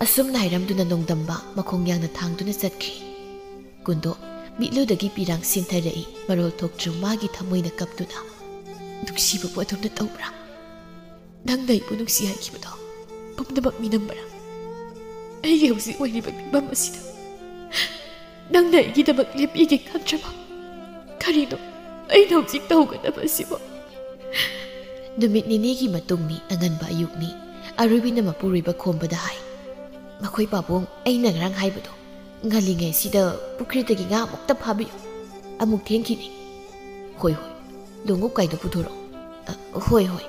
ꯑꯁꯨꯝꯅ ꯍꯥꯏꯔꯝꯗꯨꯅ ꯅꯣꯡꯗꯝꯕ ꯃꯈꯣꯡ ꯌꯥꯡꯅ ꯊꯥꯡꯗꯨꯅ ꯆꯠꯈꯤ꯫ ꯀꯨꯟꯗꯣ ꯃꯤꯠꯂꯨꯗꯒꯤ ꯄꯤꯔꯥꯡ ꯁꯤꯟꯊꯔꯛꯏ, ꯃꯔꯣꯜ ꯊꯣꯛꯇ꯭ꯔꯨ ꯃꯥꯒꯤ ꯊꯃꯣꯏꯅ ꯀꯞꯇꯨꯅ꯫ "ꯅꯨꯡꯁꯤꯕꯕꯨ ꯑꯗꯨꯝꯅ ꯇꯧꯕ꯭ꯔꯥ? ꯅꯪꯅ ꯑꯩꯕꯨ ꯅꯨꯡꯁꯤ ꯍꯥꯏꯈꯤꯕꯗꯣ ꯄꯨꯝꯅꯃꯛ ꯃꯤꯅꯝꯕꯔꯥ? ꯑꯩꯒꯤ ꯍꯧꯖꯤꯛ ꯑꯣꯏꯔꯤꯕ ꯐꯤꯕꯝ ꯑꯁꯤꯗ ꯅꯪꯅ ꯑꯩꯒꯤꯗꯃꯛ ꯂꯦꯞꯄꯤꯒꯦ ꯈꯟꯗ꯭ꯔꯕ? ꯀꯔꯤꯅꯣ ꯑꯩꯅ ꯍꯧꯖꯤꯛ ꯇꯧꯒꯗꯕ ꯑꯁꯤꯕꯣ? ꯅꯨꯃꯤꯠ ꯅꯤꯅꯤꯒꯤ ꯃꯇꯨꯡꯅꯤ, ꯑꯉꯟꯕ ꯑꯌꯨꯛꯅꯤ꯫ ꯑꯔꯨꯕꯤꯅ ꯃꯄꯨꯔꯣꯏꯕ ꯈꯣꯝꯕꯗ ꯍꯥꯏ, "ꯃꯈꯣꯏ ꯄꯥꯕꯨꯡ, ꯑꯩꯅ ꯉꯔꯥꯡ ꯍꯥꯏꯕꯗꯣ, ꯉꯜꯂꯤꯉꯩꯁꯤꯗ ꯄꯨꯈ꯭ꯔꯤꯗꯒꯤ ꯉꯥ ꯑꯃꯨꯛꯇ ꯐꯥꯕꯤꯌꯨ, ꯑꯃꯨꯛ ꯊꯦꯡꯈꯤꯅꯤ꯫" "ꯍꯣꯏ, ꯍꯣꯏ, ꯂꯣꯡꯎꯞ ꯀꯥꯏꯗꯣ ꯄꯨꯊꯣꯔꯛꯑꯣ꯫" "ꯑ, ꯍꯣꯏ, ꯍꯣꯏ꯫"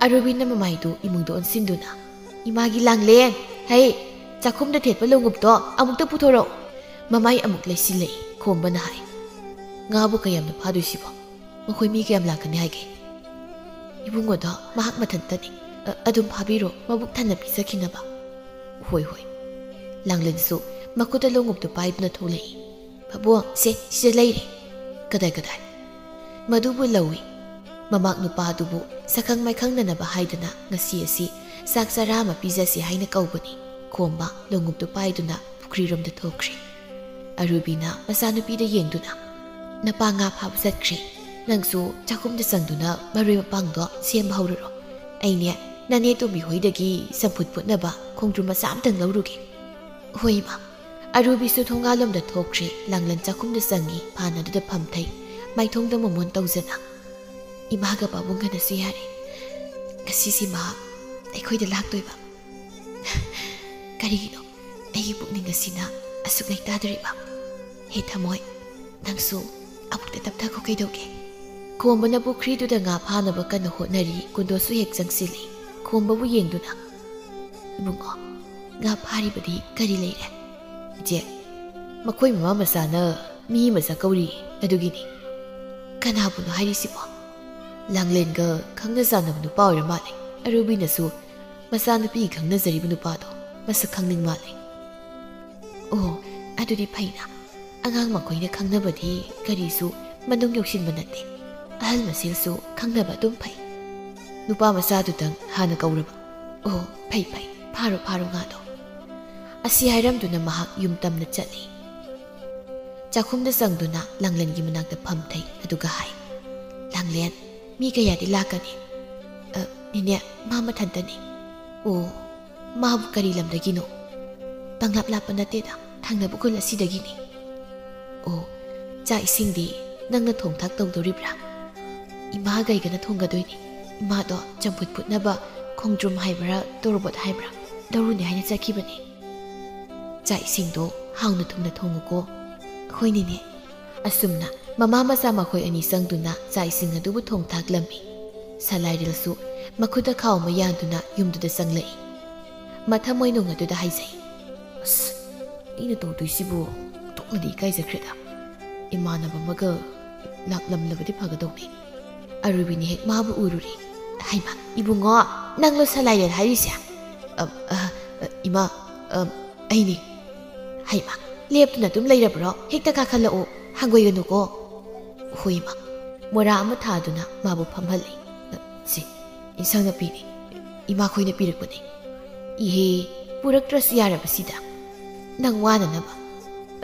ꯑꯔꯨꯕꯤꯅ ꯃꯃꯥꯏꯗꯨ ꯏꯃꯨꯡꯗ ꯑꯣꯟꯁꯤꯟꯗꯨꯅ, "ꯏꯃꯥꯒꯤ ꯂꯥꯡꯂꯦꯟ, ꯍꯩ, ꯆꯥꯛꯈꯨꯝꯗ ꯊꯦꯠꯄ ꯂꯣꯡꯎꯞꯇꯣ ꯑꯃꯨꯛꯇ ꯄꯨꯊꯣꯔꯛꯑꯣ꯫" ꯃꯃꯥꯏ ꯑꯃꯨꯛ ꯂꯩꯁꯤꯜꯂꯛꯏ꯫ ꯈꯣꯝꯕꯅ ꯍꯥꯏ, "ꯉꯥꯕꯨ ꯀꯌꯥꯝꯅ ꯐꯥꯗꯣꯏꯁꯤꯕꯣ? ꯃꯈꯣꯏ ꯃꯤ ꯀꯌꯥꯝ ꯂꯥꯛꯀꯅꯤ ꯍꯥꯏꯒꯦ?" "ꯏꯕꯨꯡꯉꯣꯗꯣ ꯃꯍꯥꯛ ꯃꯊꯟꯇꯅꯤ꯫ ꯑ-, ꯑꯗꯨꯝ ꯐꯥꯕꯤꯔꯣ, ꯃꯕꯨꯛ ꯊꯟꯅ ꯄꯤꯖꯈꯤꯅꯕ꯫" "ꯍꯣꯏ, ꯍꯣꯏ꯫" ꯂꯥꯡꯂꯦꯟꯁꯨ ꯃꯈꯨꯠꯇ ꯂꯣꯡꯎꯞꯇꯨ ꯄꯥꯏꯗꯨꯅ ꯊꯣꯛꯂꯛꯏ꯫ "ꯄꯥꯕꯨꯡ, ꯁꯦ, ꯁꯤꯗ ꯂꯩꯔꯦ꯫" "ꯀꯗꯥꯏ, ꯀꯗꯥꯏ?" "ꯃꯗꯨꯕꯨ ꯂꯧꯏ꯫" ꯃꯃꯥꯛ ꯅꯨꯄꯥ ꯑꯗꯨꯕꯨ ꯁꯛꯈꯪ ꯃꯥꯏꯈꯪꯅꯅꯕ ꯍꯥꯏꯗꯅ ꯉꯁꯤ ꯑꯁꯤ ꯆꯥꯛ ꯆꯔꯥ ꯑꯃ ꯄꯤꯖꯁꯤ ꯍꯥꯏꯅ ꯀꯧꯕꯅꯤ꯫ ꯈꯣꯝꯕ ꯂꯣꯡꯎꯞꯇꯨ ꯄꯥꯏꯗꯨꯅ ꯄꯨꯈ꯭ꯔꯤꯔꯣꯝꯗ ꯊꯣꯛꯈ꯭ꯔꯦ꯫ ꯑꯔꯨꯕꯤꯅ ꯃꯆꯥꯅꯨꯄꯤꯗ ꯌꯦꯡꯗꯨꯅ, "ꯅꯄꯥ ꯉꯥ ꯐꯥꯕ ꯆꯠꯈ꯭ꯔꯦ꯫ ꯅꯪꯁꯨ ꯆꯥꯛꯈꯨꯝꯗ ꯆꯪꯗꯨꯅ ꯃꯔꯣꯏ ꯃꯄꯥꯡꯗꯣ ꯁꯦꯝꯕ ꯍꯧꯔꯨꯔꯣ꯫ ꯑꯩꯅꯦ, ꯅꯅꯦ ꯇꯣꯝꯕꯤ ꯍꯣꯏꯗꯒꯤ ꯆꯝꯐꯨꯠ ꯐꯨꯠꯅꯕ ꯈꯣꯡꯗ꯭ꯔꯨꯝ ꯃꯆꯥ ꯑꯃꯇꯪ ꯂꯧꯔꯨꯒꯦ꯫" "ꯍꯣꯏ, ꯏꯃꯥ꯫" ꯑꯔꯨꯕꯤꯁꯨ ꯊꯣꯡꯒꯥꯜꯂꯣꯝꯗ ꯊꯣꯛꯈ꯭ꯔꯦ꯫ ꯂꯥꯡꯂꯦꯟ ꯆꯥꯛꯈꯨꯝꯗ ꯆꯪꯉꯤ, ꯐꯥꯟ ꯑꯗꯨꯗ ꯐꯝꯊꯩ꯫ ꯃꯥꯏꯊꯣꯡꯗ ꯃꯣꯃꯣꯟ ꯇꯧꯖꯅ, "ꯏꯃꯥꯒ ꯄꯥꯕꯨꯡꯒꯅꯁꯨ ꯌꯥꯔꯦ꯫ ꯉꯁꯤꯁꯤ ꯃꯍꯥꯛ ꯑꯩꯈꯣꯏꯗ ꯂꯥꯛꯇꯣꯏꯕ꯫ ꯀꯔꯤꯒꯤꯅꯣ ꯑꯩꯒꯤ ꯄꯨꯛꯅꯤꯡ ꯑꯁꯤꯅ ꯑꯁꯨꯛ ꯂꯩꯇꯥꯗ꯭ꯔꯤꯕ? ꯍꯦ ꯊꯃꯣꯏ, ꯅꯪꯁꯨ ꯑꯃꯨꯛꯇ ꯇꯞꯊꯈꯣ ꯀꯩꯗꯧꯒꯦ?" ꯈꯣꯝꯕꯅ ꯄꯨꯈ꯭ꯔꯤꯗꯨꯗ ꯉꯥ ꯐꯥꯅꯕ ꯀꯟꯅ ꯍꯣꯠꯅꯔꯤ꯫ ꯀꯨꯟꯗꯣꯁꯨ ꯍꯦꯛ ꯆꯪꯁꯤꯜꯂꯤ꯫ ꯈꯣꯝꯕꯕꯨ ꯌꯦꯡꯗꯨꯅ, "ꯏꯕꯨꯡꯉꯣ, ꯉꯥ ꯐꯥꯔꯤꯕꯗꯤ ꯀꯔꯤ ꯂꯩꯔꯦ?" "ꯏꯆꯦ, ꯃꯈꯣꯏ ꯃꯃꯥ ꯃꯆꯥꯅ ꯃꯤ ꯑꯃ ꯆꯥꯛꯀꯧꯔꯤ, ꯑꯗꯨꯒꯤꯅꯤ꯫" "ꯀꯅꯥꯕꯨꯅꯣ ꯍꯥꯏꯔꯤꯁꯤꯕꯣ?" "ꯂꯥꯡꯂꯦꯟꯒ ꯈꯪꯅ ꯆꯥꯟꯅꯕ ꯅꯨꯄꯥ ꯑꯣꯏꯔ ꯃꯥꯜꯂꯦ꯫ ꯑꯔꯨꯕꯤꯅꯁꯨ ꯃꯆꯥꯅꯨꯄꯤ ꯈꯪꯅꯖꯔꯤꯕ ꯅꯨꯄꯥꯗꯣ ꯃꯁꯛ ꯈꯪꯅꯤꯡ ꯃꯥꯜꯂꯦ꯫" "ꯑꯣ, ꯑꯗꯨꯗꯤ ꯐꯩꯅ꯫ ꯑꯉꯥꯡ ꯃꯈꯣꯏꯅ ꯈꯪꯅꯕꯗꯤ ꯀꯔꯤꯁꯨ ꯃꯅꯨꯡ ꯌꯧꯁꯤꯟꯕ ꯅꯠꯇꯦ꯫ ꯑꯍꯜ ꯃꯁꯦꯜꯁꯨ ꯈꯪꯅꯕ ꯑꯗꯨꯝ ꯐꯩ꯫" "ꯅꯨꯄꯥ ꯃꯆꯥꯗꯨꯗꯪ ꯍꯥꯟꯅ ꯀꯧꯔꯕ?" "ꯑꯣ, ꯐꯩ, ꯐꯩ꯫ ꯐꯥꯔꯣ, ꯐꯥꯔꯣ ꯉꯥꯗꯣ꯫" ꯑꯁꯤ ꯍꯥꯏꯔꯝꯗꯨꯅ ꯃꯍꯥꯛ ꯌꯨꯝ ꯇꯝꯅ ꯆꯠꯂꯤ꯫ ꯆꯥꯛꯈꯨꯝꯗ ꯆꯪꯗꯨꯅ ꯂꯥꯡꯂꯦꯟꯒꯤ ꯃꯅꯥꯛꯇ ꯐꯝꯊꯩ, ꯑꯗꯨꯒ ꯍꯥꯏ, "ꯂꯥꯡꯂꯦꯟ, ꯃꯤ ꯀꯌꯥꯗꯤ ꯂꯥꯛꯀꯅꯤ?" "ꯑ, ꯅꯦꯅꯦ, ꯃꯥ ꯃꯊꯟꯇꯅꯤ꯫" "ꯑꯣ, ꯃꯥꯕꯨ ꯀꯔꯤ ꯂꯝꯗꯒꯤꯅꯣ?" "ꯄꯪꯂꯥꯞ ꯂꯥꯞꯄ ꯅꯠꯇꯦꯗ, ꯊꯪꯅꯕ ꯈꯨꯜ ꯑꯁꯤꯗꯒꯤꯅꯤ꯫" "ꯑꯣ, ꯆꯥꯛ ꯏꯁꯤꯡꯗꯤ ꯅꯪꯅ ꯊꯣꯡ ꯊꯥꯛ ꯇꯧꯗꯣꯔꯤꯕ꯭ꯔꯥ?" "ꯏꯃꯥ ꯒꯩꯒꯅ ꯊꯣꯡꯒꯗꯣꯏꯅꯤ꯫ ꯏꯃꯥꯗꯣ ꯆꯝꯐꯨꯠ ꯐꯨꯠꯅꯕ ꯈꯣꯡꯗ꯭ꯔꯨꯝ ꯍꯥꯏꯕ꯭ꯔꯥ ꯇꯣꯔꯕꯣꯠ ꯍꯥꯏꯕ꯭ꯔꯥ ꯂꯧꯔꯨꯅꯦ ꯍꯥꯏꯅ ꯆꯠꯈꯤꯕꯅꯦ꯫ ꯆꯥꯛ ꯏꯁꯤꯡꯗꯣ ꯍꯥꯎꯅ ꯊꯨꯝꯅ ꯊꯣꯡꯉꯨꯀꯣ꯫ ꯍꯣꯏꯅꯤꯅꯦ꯫ ꯑꯁꯨꯝꯅ ꯃꯃꯥ ꯃꯆꯥ ꯃꯈꯣꯏ ꯑꯅꯤ ꯆꯪꯗꯨꯅ ꯆꯥꯛ ꯏꯁꯤꯡ ꯑꯗꯨꯕꯨ ꯊꯣꯡ ꯊꯥꯛꯂꯝꯃꯤ꯫ ꯁꯂꯥꯏꯔꯦꯜꯁꯨ ꯃꯈꯨꯠꯇ ꯈꯥꯎ ꯑꯃ ꯌꯥꯟꯗꯨꯅ ꯌꯨꯝꯗꯨꯗ ꯆꯪꯂꯛꯏ꯫ ꯃꯊꯃꯣꯏ ꯅꯨꯡ ꯑꯗꯨꯗ ꯍꯥꯏꯖꯩ, "ꯑꯁ, ꯑꯩꯅ ꯇꯧꯗꯣꯏꯁꯤꯕꯨ ꯑꯣꯟꯊꯣꯛꯅꯗꯤ ꯏꯀꯥꯏꯖꯈ꯭ꯔꯦꯗ꯫ ꯏꯃꯥꯟꯅꯕ ꯑꯃꯒ ꯂꯥꯛꯂꯝꯂꯕꯗꯤ ꯐꯒꯗꯧꯅꯤ꯫" ꯑꯔꯨꯕꯤꯅ ꯍꯦꯛ ꯃꯥꯕꯨ ꯎꯔꯨꯔꯦ꯫ "ꯍꯩꯃꯥ, ꯏꯕꯨꯡꯉꯣ, ꯅꯪꯂꯣ ꯁꯂꯥꯏꯔꯦꯜ ꯍꯥꯏꯔꯤꯁꯦ?" "ꯑ, ꯑ, ꯑ, ꯏꯃꯥ, ꯑ, ꯑꯩꯅꯤ꯫" "ꯍꯩꯃꯥ, ꯂꯦꯞꯇꯨꯅ ꯑꯗꯨꯝ ꯂꯩꯔꯕ꯭ꯔꯣ? ꯍꯦꯛꯇ ꯀꯥꯈꯠꯂꯛꯎ, ꯍꯪꯒꯣꯏꯒꯅꯨꯀꯣ꯫" "ꯍꯣꯏ, ꯏꯃꯥ꯫" ꯃꯣꯔꯥ ꯑꯃ ꯊꯥꯗꯨꯅ ꯃꯥꯕꯨ ꯐꯝꯍꯜꯂꯦ꯫ "ꯑ, ꯁꯤ, ꯏꯟꯁꯥꯡ ꯅꯥꯄꯤꯅꯤ꯫ ꯏꯃꯥꯈꯣꯏꯅ ꯄꯤꯔꯛꯄꯅꯤ꯫" "ꯏꯍꯦ, ꯄꯨꯔꯛꯇ꯭ꯔꯁꯨ ꯌꯥꯔꯕꯁꯤꯗ꯫ ꯅꯪ ꯋꯥꯅꯅꯕ,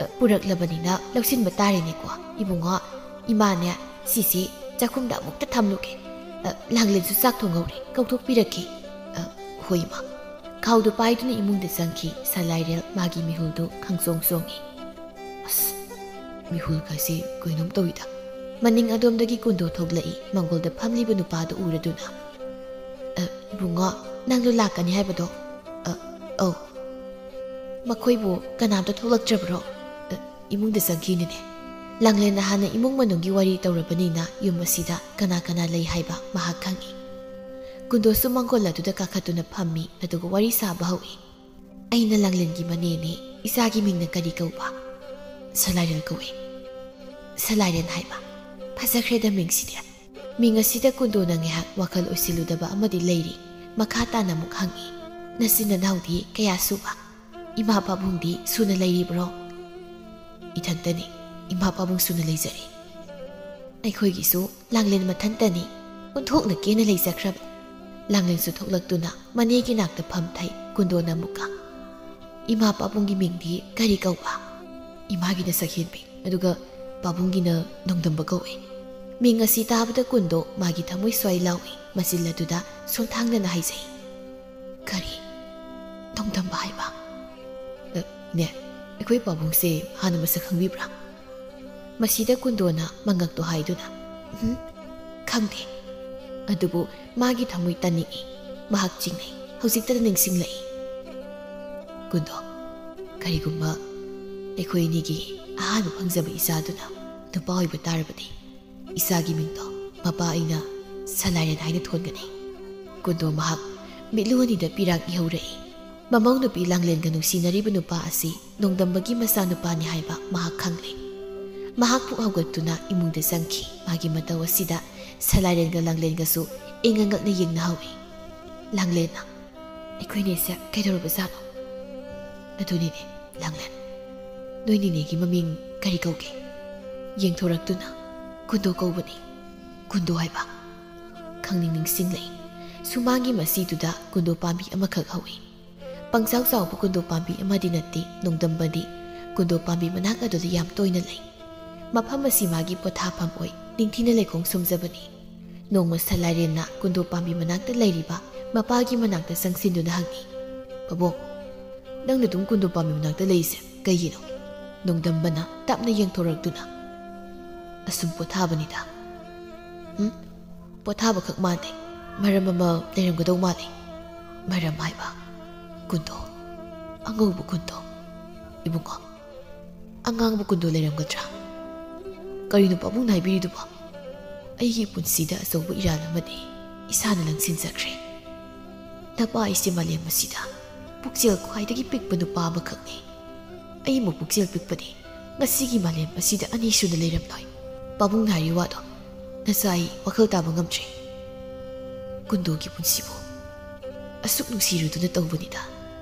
ꯑ, ꯄꯨꯔꯛꯂꯕꯅꯤꯅ ꯂꯧꯁꯤꯟꯕ ꯇꯥꯔꯦꯅꯦꯀꯣ꯫ ꯏꯕꯨꯡꯉꯣ, ꯏꯃꯥꯅꯦ, ꯁꯤꯁꯦ ꯆꯥꯛꯈꯨꯝꯗ ꯑꯃꯨꯛꯇ ꯊꯝꯂꯨꯒꯦ꯫ ꯑ, ꯂꯥꯡꯂꯦꯟꯁꯨ ꯆꯥꯛ ꯊꯣꯡꯍꯧꯔꯦ, ꯀꯧꯊꯣꯛꯄꯤꯔꯛꯀꯦ꯫" "ꯑ, ꯍꯣꯏ, ꯏꯃꯥ꯫" ꯈꯥꯎꯗꯨ ꯄꯥꯏꯗꯨꯅ ꯏꯃꯨꯡꯗ ꯆꯪꯈꯤ꯫ ꯁꯂꯥꯏꯔꯦꯜ ꯃꯥꯒꯤ ꯃꯤꯍꯨꯜꯗꯨ ꯈꯪꯆꯣꯡ ꯆꯣꯡꯉꯤ꯫ "ꯑꯁ, ꯃꯤꯍꯨꯜꯒꯁꯤ ꯀꯩꯅꯣꯝ ꯇꯧꯏꯗ꯫" ꯃꯅꯤꯡ ꯑꯗꯣꯝꯗꯒꯤ ꯀꯨꯟꯗꯣ ꯊꯣꯛꯂꯛꯏ꯫ ꯃꯪꯒꯣꯜꯗ ꯐꯝꯂꯤꯕ ꯅꯨꯄꯥꯗꯨ ꯎꯔꯗꯨꯅ, "ꯑ, ꯏꯕꯨꯡꯉꯣ, ꯅꯪꯂꯣ ꯂꯥꯛꯀꯅꯤ ꯍꯥꯏꯕꯗꯣ?" "ꯑ, ꯑꯧ꯫ ꯃꯈꯣꯏꯕꯨ ꯀꯅꯥꯝꯇ ꯊꯣꯛꯂꯛꯇ꯭ꯔꯕ꯭ꯔꯣ?" "ꯑ, ꯏꯃꯨꯡꯗ ꯆꯪꯈꯤꯅꯤꯅꯦ꯫" ꯂꯥꯡꯂꯦꯟꯅ ꯍꯥꯟꯅ ꯏꯃꯨꯡ ꯃꯅꯨꯡꯒꯤ ꯋꯥꯔꯤ ꯇꯧꯔꯕꯅꯤꯅ ꯌꯨꯝ ꯑꯁꯤꯗ ꯀꯅꯥ ꯀꯅꯥ ꯂꯩ ꯍꯥꯏꯕ ꯃꯍꯥꯛ ꯈꯪꯏ꯫ ꯀꯨꯟꯗꯣꯁꯨ ꯃꯪꯒꯣꯜ ꯑꯗꯨꯗ ꯀꯥꯈꯠꯇꯨꯅ ꯐꯝꯃꯤ, ꯑꯗꯨꯒ ꯋꯥꯔꯤ ꯁꯥꯕ ꯍꯧꯏ꯫ "ꯑꯩꯅ ꯂꯥꯡꯂꯦꯟꯒꯤ ꯃꯅꯦꯅꯤ꯫ ꯏꯆꯥꯒꯤ ꯃꯤꯡꯅ ꯀꯔꯤ ꯀꯧꯕ?" "ꯁꯂꯥꯏꯔꯦꯜ ꯀꯧꯏ꯫" "ꯁꯂꯥꯏꯔꯦꯜ ꯍꯥꯏꯕ? ꯐꯖꯈ꯭ꯔꯦꯗ ꯃꯤꯡꯁꯤꯗꯤ꯫" ꯃꯤꯡ ꯑꯁꯤꯗ ꯀꯨꯟꯗꯣꯅ ꯉꯥꯏꯍꯥꯛ ꯋꯥꯈꯜ ꯑꯣꯏꯁꯤꯜꯂꯨꯗꯕ ꯑꯃꯗꯤ ꯂꯩꯔꯤ꯫ ꯃꯈꯥ ꯇꯥꯅ ꯑꯃꯨꯛ ꯍꯪꯏ, "ꯅꯆꯤꯟ ꯅꯅꯥꯎꯗꯤ ꯀꯌꯥ ꯁꯨꯕ? ꯏꯃꯥ ꯄꯥꯕꯨꯡꯗꯤ ꯁꯨꯅ ꯂꯩꯔꯤꯕ꯭ꯔꯣ?" "ꯏꯊꯟꯇꯅꯤ꯫ ꯏꯃꯥ ꯄꯥꯕꯨꯡ ꯁꯨꯅ ꯂꯩꯖꯔꯤ꯫" "ꯑꯩꯈꯣꯏꯒꯤꯁꯨ ꯂꯥꯡꯂꯦꯟ ꯃꯊꯟꯇꯅꯤ꯫ ꯑꯣꯟꯊꯣꯛꯅ ꯀꯦꯅ ꯂꯩꯖꯈ꯭ꯔꯕ꯫" ꯂꯥꯡꯂꯦꯟꯁꯨ ꯊꯣꯛꯂꯛꯇꯨꯅ ꯃꯅꯦꯒꯤ ꯅꯥꯛꯇ ꯐꯝꯊꯩ꯫ ꯀꯨꯟꯗꯣꯅ ꯑꯃꯨꯛꯀ, "ꯏꯃꯥ ꯄꯥꯕꯨꯡꯒꯤ ꯃꯤꯡꯗꯤ ꯀꯔꯤ ꯀꯧꯕ?" "ꯏꯃꯥꯒꯤꯅ ꯁꯛꯍꯦꯟꯕꯤ, ꯑꯗꯨꯒ ꯄꯥꯕꯨꯡꯒꯤꯅ ꯅꯣꯡꯗꯝꯕ ꯀꯧꯏ꯫" ꯃꯤꯡ ꯑꯁꯤ ꯇꯥꯕꯗ ꯀꯨꯟꯗꯣ ꯃꯥꯒꯤ ꯊꯃꯣꯏ ꯁ꯭ꯋꯥꯏ ꯂꯥꯎꯏ꯫ ꯃꯆꯤꯜ ꯑꯗꯨꯗ ꯁꯣꯟꯊꯥꯡꯗꯅ ꯍꯥꯏꯖꯩ, "ꯀꯔꯤ? ꯅꯣꯡꯗꯝꯕ ꯍꯥꯏꯕ? ꯑ, ꯏꯅꯦ, ꯑꯩꯈꯣꯏ ꯄꯥꯕꯨꯡꯁꯦ ꯍꯥꯟꯅ ꯃꯁꯛ ꯈꯪꯕꯤꯕ꯭ꯔꯥ?" ꯃꯁꯤꯗ ꯀꯨꯟꯗꯣꯅ ꯃꯉꯛꯇꯣ ꯍꯥꯏꯗꯨꯅ, "ꯎꯝ, ꯈꯪꯗꯦ꯫" ꯑꯗꯨꯕꯨ ꯃꯥꯒꯤ ꯊꯃꯣꯏ ꯇꯥꯅꯤꯡꯏ꯫ ꯃꯍꯥꯛ ꯆꯤꯡꯅꯩ꯫ ꯍꯧꯖꯤꯛꯇꯗ ꯅꯤꯡꯁꯤꯡꯂꯛꯏ꯫ "ꯀꯨꯟꯗꯣ, ꯀꯔꯤꯒꯨꯝꯕ ꯑꯩꯈꯣꯏ ꯑꯅꯤꯒꯤ ꯑꯍꯥꯟꯕ ꯐꯪꯖꯕ ꯏꯆꯥꯗꯨꯅ ꯅꯨꯄꯥ ꯑꯣꯏꯕ ꯇꯥꯔꯕꯗꯤ, ꯏꯆꯥꯒꯤ ꯃꯤꯡꯗꯣ ꯃꯄꯥ ꯑꯩꯅ ꯁꯂꯥꯏꯔꯦꯟ ꯍꯥꯏꯅ ꯊꯣꯟꯒꯅꯤ꯫" ꯀꯨꯟꯗꯣ ꯃꯍꯥꯛ ꯃꯤꯠꯂꯨ ꯑꯅꯤꯗ ꯄꯤꯔꯥꯡ ꯏꯍꯧꯔꯛꯏ꯫ ꯃꯃꯧ ꯅꯨꯄꯤ ꯂꯥꯡꯂꯦꯟꯒ ꯅꯨꯡꯁꯤꯅꯔꯤꯕ ꯅꯨꯄꯥ ꯑꯁꯤ ꯅꯣꯡꯗꯝꯕꯒꯤ ꯃꯆꯥꯅꯨꯄꯥꯅꯤ ꯍꯥꯏꯕ ꯃꯍꯥꯛ ꯈꯪꯂꯦ꯫ ꯃꯍꯥꯛ ꯄꯨꯛ ꯍꯧꯒꯠꯇꯨꯅ ꯏꯃꯨꯡꯗ ꯆꯪꯈꯤ꯫ ꯃꯥꯒꯤ ꯃꯇꯧ ꯑꯁꯤꯗ ꯁꯂꯥꯏꯔꯦꯟꯒ ꯂꯥꯡꯂꯦꯟꯒꯁꯨ ꯏꯉꯛ ꯉꯛꯅ ꯌꯦꯡꯅꯍꯧꯏ꯫ ꯂꯥꯡꯂꯦꯟꯅ, "ꯑꯩꯈꯣꯏꯅꯤꯁꯦ ꯀꯩꯗꯧꯔꯕꯖꯥꯠꯅꯣ?" "ꯑꯗꯨꯅꯤꯅꯦ ꯂꯥꯡꯂꯦꯟ, ꯅꯣꯏ ꯅꯤꯅꯦꯒꯤ ꯃꯃꯤꯡ ꯀꯔꯤ ꯀꯧꯒꯦ?" ꯌꯦꯡꯊꯣꯔꯛꯇꯨꯅ, "ꯀꯨꯟꯗꯣ ꯀꯧꯕꯅꯤ, ꯀꯨꯟꯗꯣ ꯍꯥꯏꯕ꯫" ꯈꯪꯅꯤꯡ ꯅꯤꯡꯁꯤꯡꯂꯛꯏ꯫ ꯁꯨꯃꯥꯡꯒꯤ ꯃꯁꯤꯗꯨꯗ ꯀꯨꯟꯗꯣ ꯄꯥꯝꯕꯤ ꯑꯃꯈꯛ ꯍꯧꯏ꯫ ꯄꯪꯆꯥꯎ ꯆꯥꯎꯕ ꯀꯨꯟꯗꯣ ꯄꯥꯝꯕꯤ ꯑꯃꯗꯤ ꯅꯠꯇꯦ, ꯅꯣꯡꯗꯝꯕꯗꯤ ꯀꯨꯟꯗꯣ ꯄꯥꯝꯕꯤ ꯃꯅꯥꯛ ꯑꯗꯨꯗ ꯌꯥꯝ ꯇꯣꯏꯅ ꯂꯩ꯫ ꯃꯐꯝ ꯑꯁꯤ ꯃꯥꯒꯤ ꯄꯣꯊꯥꯐꯝ ꯑꯣꯏ ꯅꯤꯡꯊꯤꯅ ꯂꯩꯈꯣꯡ ꯁꯣꯝꯖꯕꯅꯤ꯫ ꯅꯣꯡꯃ ꯁꯂꯥꯏꯔꯦꯟꯅ ꯀꯨꯟꯗꯣ ꯄꯥꯝꯕꯤ ꯃꯅꯥꯛꯇ ꯂꯩꯔꯤꯕ ꯃꯄꯥꯒꯤ ꯃꯅꯥꯛꯇ ꯆꯪꯁꯤꯟꯗꯨꯅ ꯍꯪꯉꯤ, "ꯄꯥꯕꯨꯡ, ꯅꯪꯅ ꯑꯗꯨꯝ ꯀꯨꯟꯗꯣ ꯄꯥꯝꯕꯤ ꯃꯅꯥꯛꯇ ꯂꯩꯔꯤꯁꯦ ꯀꯩꯒꯤꯅꯣ?" ꯅꯣꯡꯗꯝꯕꯅ ꯇꯞꯅ ꯌꯦꯡꯊꯣꯔꯛꯇꯨꯅ, "ꯑꯁꯨꯝ ꯄꯣꯊꯥꯕꯅꯤꯗ꯫" "ꯎꯝ, ꯄꯣꯊꯥꯕꯈꯛ ꯃꯥꯟꯗꯦ, ꯃꯔꯝ ꯑꯃ ꯂꯩꯔꯝꯒꯗꯧ ꯃꯥꯜꯂꯤ꯫" "ꯃꯔꯝ ꯍꯥꯏꯕ?" "ꯀꯨꯟꯗꯣ, ꯑꯉꯧꯕ ꯀꯨꯟꯗꯣ꯫" "ꯏꯕꯨꯡꯉꯣ, ꯑꯉꯥꯡꯕ ꯀꯨꯟꯗꯣ ꯂꯩꯔꯝꯒꯗ꯭ꯔꯥ?" "ꯀꯔꯤꯅꯣ ꯄꯥꯕꯨꯡꯅ ꯍꯥꯏꯕꯤꯔꯤꯗꯨꯕꯣ? ꯑꯩꯒꯤ ꯄꯨꯟꯁꯤꯗ ꯑꯆꯧꯕ ꯏꯔꯥꯜ ꯑꯃꯗꯤ ꯏꯁꯥꯅ ꯂꯪꯁꯤꯟꯖꯈ꯭ꯔꯦ꯫ ꯅꯄꯥ ꯑꯩꯁꯦ ꯃꯥꯂꯦꯝ ꯑꯁꯤꯗ ꯄꯨꯛꯆꯦꯜ ꯈ꯭ꯋꯥꯏꯗꯒꯤ ꯄꯤꯛꯄ ꯅꯨꯄꯥ ꯑꯃꯈꯛꯅꯤ꯫ ꯑꯩꯃꯨꯛ ꯄꯨꯛꯆꯦꯜ ꯄꯤꯛꯄꯗꯤ ꯉꯁꯤꯒꯤ ꯃꯥꯂꯦꯝ ꯑꯁꯤꯗ ꯑꯅꯤꯁꯨꯅ ꯂꯩꯔꯝꯂꯣꯏ꯫ ꯄꯥꯕꯨꯡꯅ ꯍꯥꯏꯔꯤ ꯋꯥꯗꯣ ꯅꯆꯥ ꯑꯩ ꯋꯥꯈꯜ ꯇꯥꯕ ꯉꯝꯗ꯭ꯔꯦ꯫ ꯀꯨꯟꯗꯣꯒꯤ ꯄꯨꯟꯁꯤꯕꯨ ꯑꯁꯨꯛ ꯅꯨꯡꯁꯤꯔꯨꯗꯨꯅ ꯇꯧꯕꯅꯤꯗ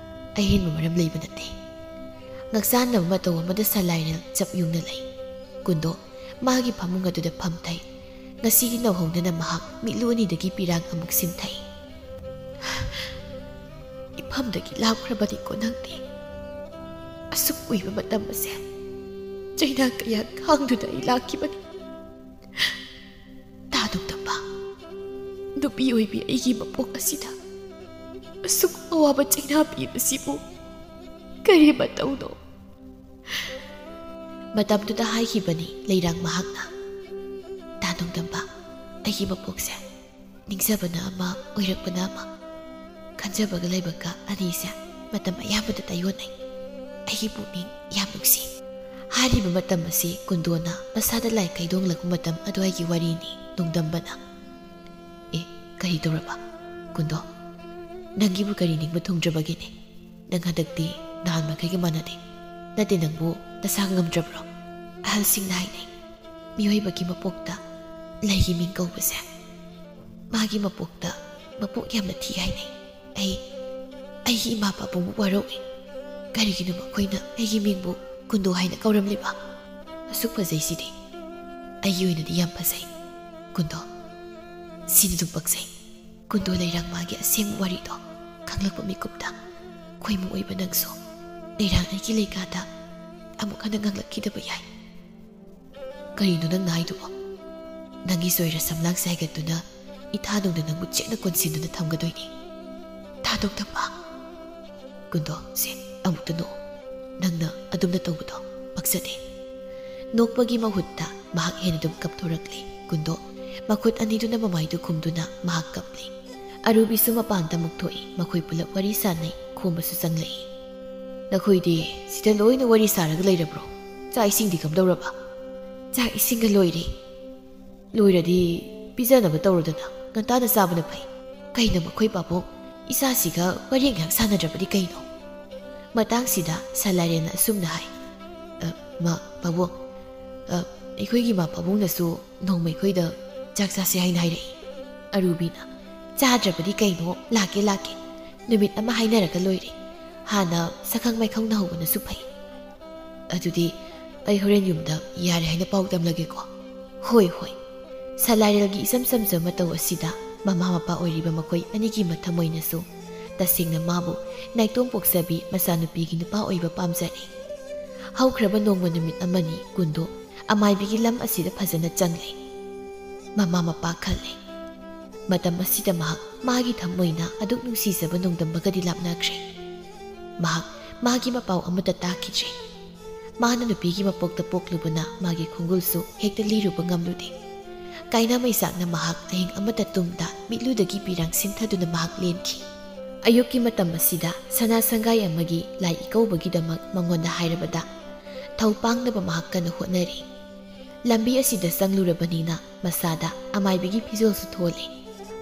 ꯑꯍꯦꯟꯕ ꯃꯔꯝ ꯂꯩꯕ ꯅꯠꯇꯦ꯫" ꯉꯛꯆꯥꯟꯅꯕ ꯃꯇꯧ ꯑꯃꯗ ꯁꯂꯥꯏꯔꯦꯜ ꯆꯞ ꯌꯨꯡꯅ ꯂꯩ꯫ ꯀꯨꯟꯗꯣ ꯃꯥꯒꯤ ꯐꯃꯨꯡ ꯑꯗꯨꯗ ꯐꯝꯊꯩ꯫ ꯉꯁꯤꯗꯤ ꯅꯧꯍꯧꯅꯅ ꯃꯍꯥꯛ ꯃꯤꯠꯂꯨ ꯑꯅꯤꯗꯒꯤ ꯄꯤꯔꯥꯡ ꯑꯃꯨꯛ ꯁꯤꯟꯊꯩ꯫ "ꯏꯐꯝꯗꯒꯤ ꯂꯥꯞꯈ꯭ꯔꯕꯅꯤꯀꯣ ꯅꯪꯗꯤ꯫ ꯑꯁꯨꯛ ꯀꯨꯏꯕ ꯃꯇꯝ ꯑꯁꯦ ꯆꯩꯅꯥ ꯀꯌꯥ ꯈꯥꯡꯗꯨꯅ ꯑꯩ ꯂꯥꯛꯈꯤꯕꯅꯤ꯫ ꯇꯥꯗꯧꯗꯕ ꯅꯨꯄꯤ ꯑꯣꯏꯕꯤ ꯑꯩꯒꯤ ꯃꯄꯣꯛ ꯑꯁꯤꯗ ꯑꯁꯨꯛ ꯑꯋꯥꯕ ꯆꯩꯅꯥ ꯄꯤꯕꯁꯤꯕꯨ ꯀꯔꯤ ꯃꯇꯧꯅꯣ?" ꯃꯇꯝꯗꯨꯗ ꯍꯥꯏꯈꯤꯕꯅꯤ ꯂꯩꯔꯥꯡ ꯃꯍꯥꯛꯅ, "ꯇꯥ ꯅꯣꯡꯗꯝꯕ, ꯑꯩꯒꯤ ꯃꯄꯣꯛꯁꯦ ꯅꯤꯡꯖꯕꯅ ꯑꯃ, ꯑꯣꯏꯔꯛꯄꯅ ꯑꯃ꯫ ꯈꯟꯖꯕꯒ ꯂꯥꯏꯕꯛꯀ ꯑꯅꯤꯁꯦ ꯃꯇꯝ ꯑꯌꯥꯝꯕꯗ ꯇꯥꯏꯌꯣꯟꯅꯩ꯫ ꯑꯩꯒꯤ ꯄꯨꯛꯅꯤꯡ ꯌꯥꯝ ꯅꯨꯡꯁꯤ꯫ ꯍꯥꯏꯔꯤꯕ ꯃꯇꯝ ꯑꯁꯤ ꯀꯨꯟꯗꯣꯅ ꯃꯁꯥꯗ ꯂꯥꯏ ꯀꯩꯗꯣꯡꯂꯛꯄ ꯃꯇꯝ ꯑꯗꯨꯋꯥꯏꯒꯤ ꯋꯥꯔꯤꯅꯤ꯫ ꯅꯣꯡꯗꯝꯕꯅ, "ꯑꯦ, ꯀꯔꯤ ꯇꯧꯔꯕ? ꯀꯨꯟꯗꯣ, ꯅꯪꯒꯤꯕꯨ ꯀꯔꯤ ꯅꯤꯡꯕ ꯊꯨꯡꯗ꯭ꯔꯕꯒꯦꯅꯦ? ꯅꯪ ꯍꯟꯗꯛꯇꯤ ꯅꯍꯥꯟ ꯃꯈꯩꯒ ꯃꯥꯟꯅꯗꯦ꯫ ꯅꯠꯇꯦ, ꯅꯪꯕꯨ ꯅꯁꯥ ꯉꯝꯗ꯭ꯔꯕ꯭ꯔꯣ?" ꯑꯍꯜꯁꯤꯡꯅ ꯍꯥꯏꯅꯩ, ꯃꯤꯑꯣꯏꯕꯒꯤ ꯃꯄꯣꯛꯇ ꯂꯩꯒꯤ ꯃꯤꯡ ꯀꯧꯕꯁꯦ ꯃꯥꯒꯤ ꯃꯄꯣꯛꯇ ꯃꯄꯣꯛ ꯌꯥꯝꯅ ꯊꯤ ꯍꯥꯏꯅꯩ꯫ ꯑꯩ, ꯑꯩꯒꯤ ꯏꯃꯥ ꯄꯥꯕꯨꯡꯕꯨ ꯋꯥꯔꯧꯏ꯫ ꯀꯔꯤꯒꯤꯅꯣ ꯃꯈꯣꯏꯅ ꯑꯩꯒꯤ ꯃꯤꯡꯕꯨ ꯀꯨꯟꯗꯣ ꯍꯥꯏꯅ ꯀꯧꯔꯝꯂꯤꯕ? ꯑꯁꯨꯛ ꯐꯖꯩꯁꯤꯗꯤ꯫ ꯑꯩꯒꯤ ꯑꯣꯏꯅꯗꯤ ꯌꯥꯝ ꯐꯖꯩ꯫ ꯀꯨꯟꯗꯣ, ꯁꯤꯅ ꯑꯗꯨꯝ ꯄꯛꯆꯩ꯫ ꯀꯨꯟꯗꯣ ꯂꯩꯔꯥꯡ ꯃꯥꯒꯤ ꯑꯁꯦꯡꯕ ꯋꯥꯔꯤꯗꯣ ꯈꯪꯂꯛꯄ ꯃꯤꯀꯨꯞꯇ ꯈꯣꯏꯃꯨ ꯑꯣꯏꯕ ꯅꯪꯁꯨ ꯂꯩꯔꯥꯡ ꯑꯩꯒꯤ ꯂꯩꯀꯥꯗ ꯑꯃꯨꯛ ꯍꯟꯅ ꯉꯥꯡꯂꯛꯈꯤꯗꯕ ꯌꯥꯏ꯫ ꯀꯔꯤꯅꯣ ꯅꯪꯅ ꯍꯥꯏꯗꯨꯕꯣ? ꯅꯪꯒꯤ ꯁꯣꯏꯔ ꯁꯝꯂꯥꯡꯁꯦ ꯍꯥꯏꯒꯠꯇꯨꯅ ꯏꯊꯥ ꯅꯨꯡꯗ ꯅꯪꯕꯨ ꯆꯦꯠꯅ ꯀꯣꯟꯁꯤꯟꯗꯨꯅ ꯊꯝꯒꯗꯣꯏꯅꯤ꯫ ꯊꯥꯗꯣꯛꯇꯕ꯫ ꯀꯨꯟꯗꯣ, ꯁꯦ, ꯑꯃꯨꯛꯇ ꯅꯣꯛꯎ꯫ ꯅꯪꯅ ꯑꯗꯨꯝꯅ ꯇꯧꯕꯗꯣ ꯄꯛꯆꯗꯦ꯫ ꯅꯣꯛꯄꯒꯤ ꯃꯍꯨꯠꯇ ꯃꯍꯥꯛ ꯍꯦꯟꯅ ꯑꯗꯨꯝ ꯀꯞꯊꯣꯔꯛꯂꯦ꯫ ꯀꯨꯟꯗꯣ ꯃꯈꯨꯠ ꯑꯅꯤꯗꯨꯅ ꯃꯃꯥꯏꯗꯨ ꯈꯨꯝꯗꯨꯅ ꯃꯍꯥꯛ ꯀꯞꯂꯤ꯫ ꯑꯔꯨꯕꯤꯁꯨ ꯃꯄꯥꯟꯗ ꯑꯃꯨꯛ ꯊꯣꯛꯏ꯫ ꯃꯈꯣꯏ ꯄꯨꯂꯞ ꯋꯥꯔꯤ ꯁꯥꯟꯅꯩ꯫ ꯈꯣꯝꯕꯁꯨ ꯆꯪꯂꯛꯏ꯫ "ꯅꯈꯣꯏꯗꯤ ꯁꯤꯗ ꯂꯣꯏꯅ ꯋꯥꯔꯤ ꯁꯥꯔꯒ ꯂꯩꯔꯕ꯭ꯔꯣ? ꯆꯥꯛ ꯏꯁꯤꯡꯗꯤ ꯀꯝꯗꯧꯔꯕ?" "ꯆꯥꯛ ꯏꯁꯤꯡꯒ ꯂꯣꯏꯔꯦ꯫ ꯂꯣꯏꯔꯗꯤ ꯄꯤꯖꯅꯕ ꯇꯧꯔꯣꯗꯅ, ꯉꯟꯇꯥꯅ ꯆꯥꯕꯅ ꯐꯩ꯫ ꯀꯩꯅꯣ ꯃꯈꯣꯏ ꯄꯥꯕꯨꯡ, ꯏꯆꯥꯁꯤꯒ ꯋꯥꯔꯤ ꯉꯥꯏꯍꯥꯛ ꯁꯥꯟꯅꯗ꯭ꯔꯕꯗꯤ ꯀꯩꯅꯣ?" ꯃꯇꯥꯡꯁꯤꯗ ꯁꯂꯥꯏꯔꯦꯟꯅ ꯑꯁꯨꯝꯅ ꯍꯥꯏ, "ꯑ, ꯃꯥ, ꯄꯥꯕꯨꯡ, ꯑ, ꯑꯩꯈꯣꯏꯒꯤ ꯃꯥ ꯄꯥꯕꯨꯡꯅꯁꯨ ꯅꯣꯡꯃ ꯑꯩꯈꯣꯏꯗ ꯆꯥꯛ ꯆꯥꯁꯦ ꯍꯥꯏꯅ ꯍꯥꯏꯔꯛꯏ꯫" ꯑꯔꯨꯕꯤꯅ, "ꯆꯥꯗ꯭ꯔꯕꯗꯤ ꯀꯩꯅꯣ, ꯂꯥꯛꯀꯦ, ꯂꯥꯛꯀꯦ꯫ ꯅꯨꯃꯤꯠ ꯑꯃ ꯍꯥꯏꯅꯔꯒ ꯂꯣꯏꯔꯦ꯫ ꯍꯥꯟꯅ ꯁꯛꯈꯪ ꯃꯥꯏꯈꯪꯅꯍꯧꯕꯅꯁꯨ ꯐꯩ꯫ ꯑꯗꯨꯗꯤ ꯑꯩ ꯍꯣꯔꯦꯟ ꯌꯨꯝꯗ ꯌꯥꯔꯦ ꯍꯥꯏꯅ ꯄꯥꯎ ꯇꯝꯂꯒꯦꯀꯣ꯫" "ꯍꯣꯏ, ꯍꯣꯏ꯫" ꯁꯂꯥꯏꯔꯦꯜꯒꯤ ꯏꯆꯝ ꯆꯝꯖꯕ ꯃꯇꯧ ꯑꯁꯤꯗ ꯃꯃꯥ ꯃꯄꯥ ꯑꯣꯏꯔꯤꯕ ꯃꯈꯣꯏ ꯑꯅꯤꯒꯤ ꯃꯊꯃꯣꯏꯅꯁꯨ ꯇꯁꯦꯡꯅ ꯃꯥꯕꯨ ꯅꯥꯏꯇꯣꯝ ꯄꯣꯛꯆꯕꯤ ꯃꯆꯥꯅꯨꯄꯤꯒꯤ ꯅꯨꯄꯥ ꯑꯣꯏꯕ ꯄꯥꯝꯖꯔꯦ꯫ ꯍꯧꯈ꯭ꯔꯕ ꯅꯣꯡꯃ ꯅꯨꯃꯤꯠ ꯑꯃꯅꯤ ꯀꯨꯟꯗꯣ ꯑꯃꯥꯏꯕꯤꯒꯤ ꯂꯝ ꯑꯁꯤꯗ ꯐꯖꯅ ꯆꯪꯂꯦ꯫ ꯃꯃꯥ ꯃꯄꯥ ꯈꯜꯂꯦ꯫ ꯃꯇꯝ ꯑꯁꯤꯗ ꯃꯍꯥꯛ ꯃꯥꯒꯤ ꯊꯃꯣꯏꯅ ꯑꯗꯨꯛ ꯅꯨꯡꯁꯤꯖꯕ ꯅꯣꯡꯗꯝꯕꯒꯗꯤ ꯂꯥꯞꯅꯈ꯭ꯔꯦ꯫ ꯃꯍꯥꯛ ꯃꯥꯒꯤ ꯃꯄꯥꯎ ꯑꯃꯠꯇ ꯇꯥꯈꯤꯗ꯭ꯔꯦ꯫ ꯃꯥꯅ ꯅꯨꯄꯤꯒꯤ ꯃꯄꯣꯛꯇ ꯄꯣꯛꯂꯨꯕꯅ ꯃꯥꯒꯤ ꯈꯣꯡꯒꯨꯜꯁꯨ ꯍꯦꯛꯇ ꯂꯤꯔꯨꯕ ꯉꯝꯂꯨꯗꯦ꯫ ꯀꯥꯏꯅ ꯃꯩꯆꯥꯛꯅ ꯃꯍꯥꯛ ꯑꯍꯤꯡ ꯑꯃꯠꯇ ꯇꯨꯝꯗ ꯃꯤꯠꯂꯨꯗꯒꯤ ꯄꯤꯔꯥꯡ ꯁꯤꯟꯊꯗꯨꯅ ꯃꯍꯥꯛ ꯂꯦꯟꯈꯤ꯫ ꯑꯌꯨꯛꯀꯤ ꯃꯇꯝ ꯑꯁꯤꯗ ꯁꯅꯥ ꯁꯪꯒꯥꯏ ꯑꯃꯒꯤ ꯂꯥꯏ ꯏꯀꯧꯕꯒꯤꯗꯃꯛ ꯃꯉꯣꯟꯗ ꯍꯥꯏꯔꯕꯗ ꯊꯧ ꯄꯥꯡꯅꯕ ꯃꯍꯥꯛ ꯀꯟꯅ ꯍꯣꯠꯅꯔꯤ꯫ ꯂꯝꯕꯤ ꯑꯁꯤꯗ ꯆꯪꯂꯨꯔꯕꯅꯤꯅ ꯃꯁꯥꯗ ꯑꯃꯥꯏꯕꯤꯒꯤ ꯐꯤꯖꯣꯜꯁꯨ ꯊꯣꯜꯂꯤ꯫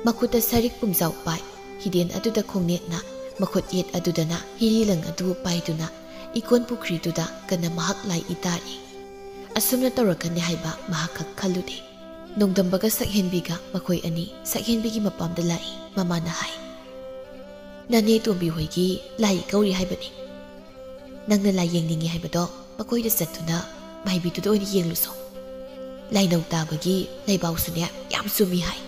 ꯃꯈꯨꯠꯇ ꯁꯔꯤꯛ ꯄꯨꯝꯖꯥꯎ ꯄꯥꯏ꯫ ꯍꯤꯗꯦꯟ ꯑꯗꯨꯗ ꯈꯣꯡꯅꯦꯠꯅ ꯃꯈꯨꯠ ꯌꯦꯠ ꯑꯗꯨꯗꯅ ꯍꯤꯔꯤꯂꯪ ꯑꯗꯨ ꯄꯥꯏꯗꯨꯅ ꯏꯀꯣꯟ ꯄꯨꯈ꯭ꯔꯤꯗꯨꯗ ꯀꯟꯅ ꯃꯍꯥꯛ ꯂꯥꯏ ꯏꯇꯥꯔꯤ꯫ ꯑꯁꯨꯝꯅ ꯇꯧꯔꯛꯀꯅꯤ ꯍꯥꯏꯕ ꯃꯍꯥꯛ ꯈꯛ ꯈꯜꯂꯨꯗꯦ꯫ ꯅꯣꯡꯗꯝꯕꯒ ꯁꯛꯍꯦꯟꯕꯤꯒ ꯃꯈꯣꯏ ꯑꯅꯤ ꯁꯛꯍꯦꯟꯕꯤꯒꯤ ꯃꯄꯥꯝꯗ ꯂꯥꯛꯏ꯫ ꯃꯃꯥꯅ ꯍꯥꯏ, "ꯅꯅꯦ ꯇꯣꯝꯕꯤ ꯍꯣꯏꯒꯤ ꯂꯥꯏ ꯀꯧꯔꯤ ꯍꯥꯏꯕꯅꯤ꯫ ꯅꯪꯅ ꯂꯥꯏ ꯌꯦꯡꯅꯤꯡꯉꯤ ꯍꯥꯏꯕꯗꯣ ꯃꯈꯣꯏꯗ ꯆꯠꯇꯨꯅ ꯃꯥꯏꯕꯤꯗꯨꯗ ꯑꯣꯏꯅ ꯌꯦꯡꯂꯨꯁꯣ꯫ ꯂꯥꯏꯅꯧ ꯇꯥꯕꯒꯤ ꯂꯩꯕꯥꯎꯁꯨꯅꯦ ꯌꯥꯝ ꯆꯨꯝꯃꯤ ꯍꯥꯏ"꯫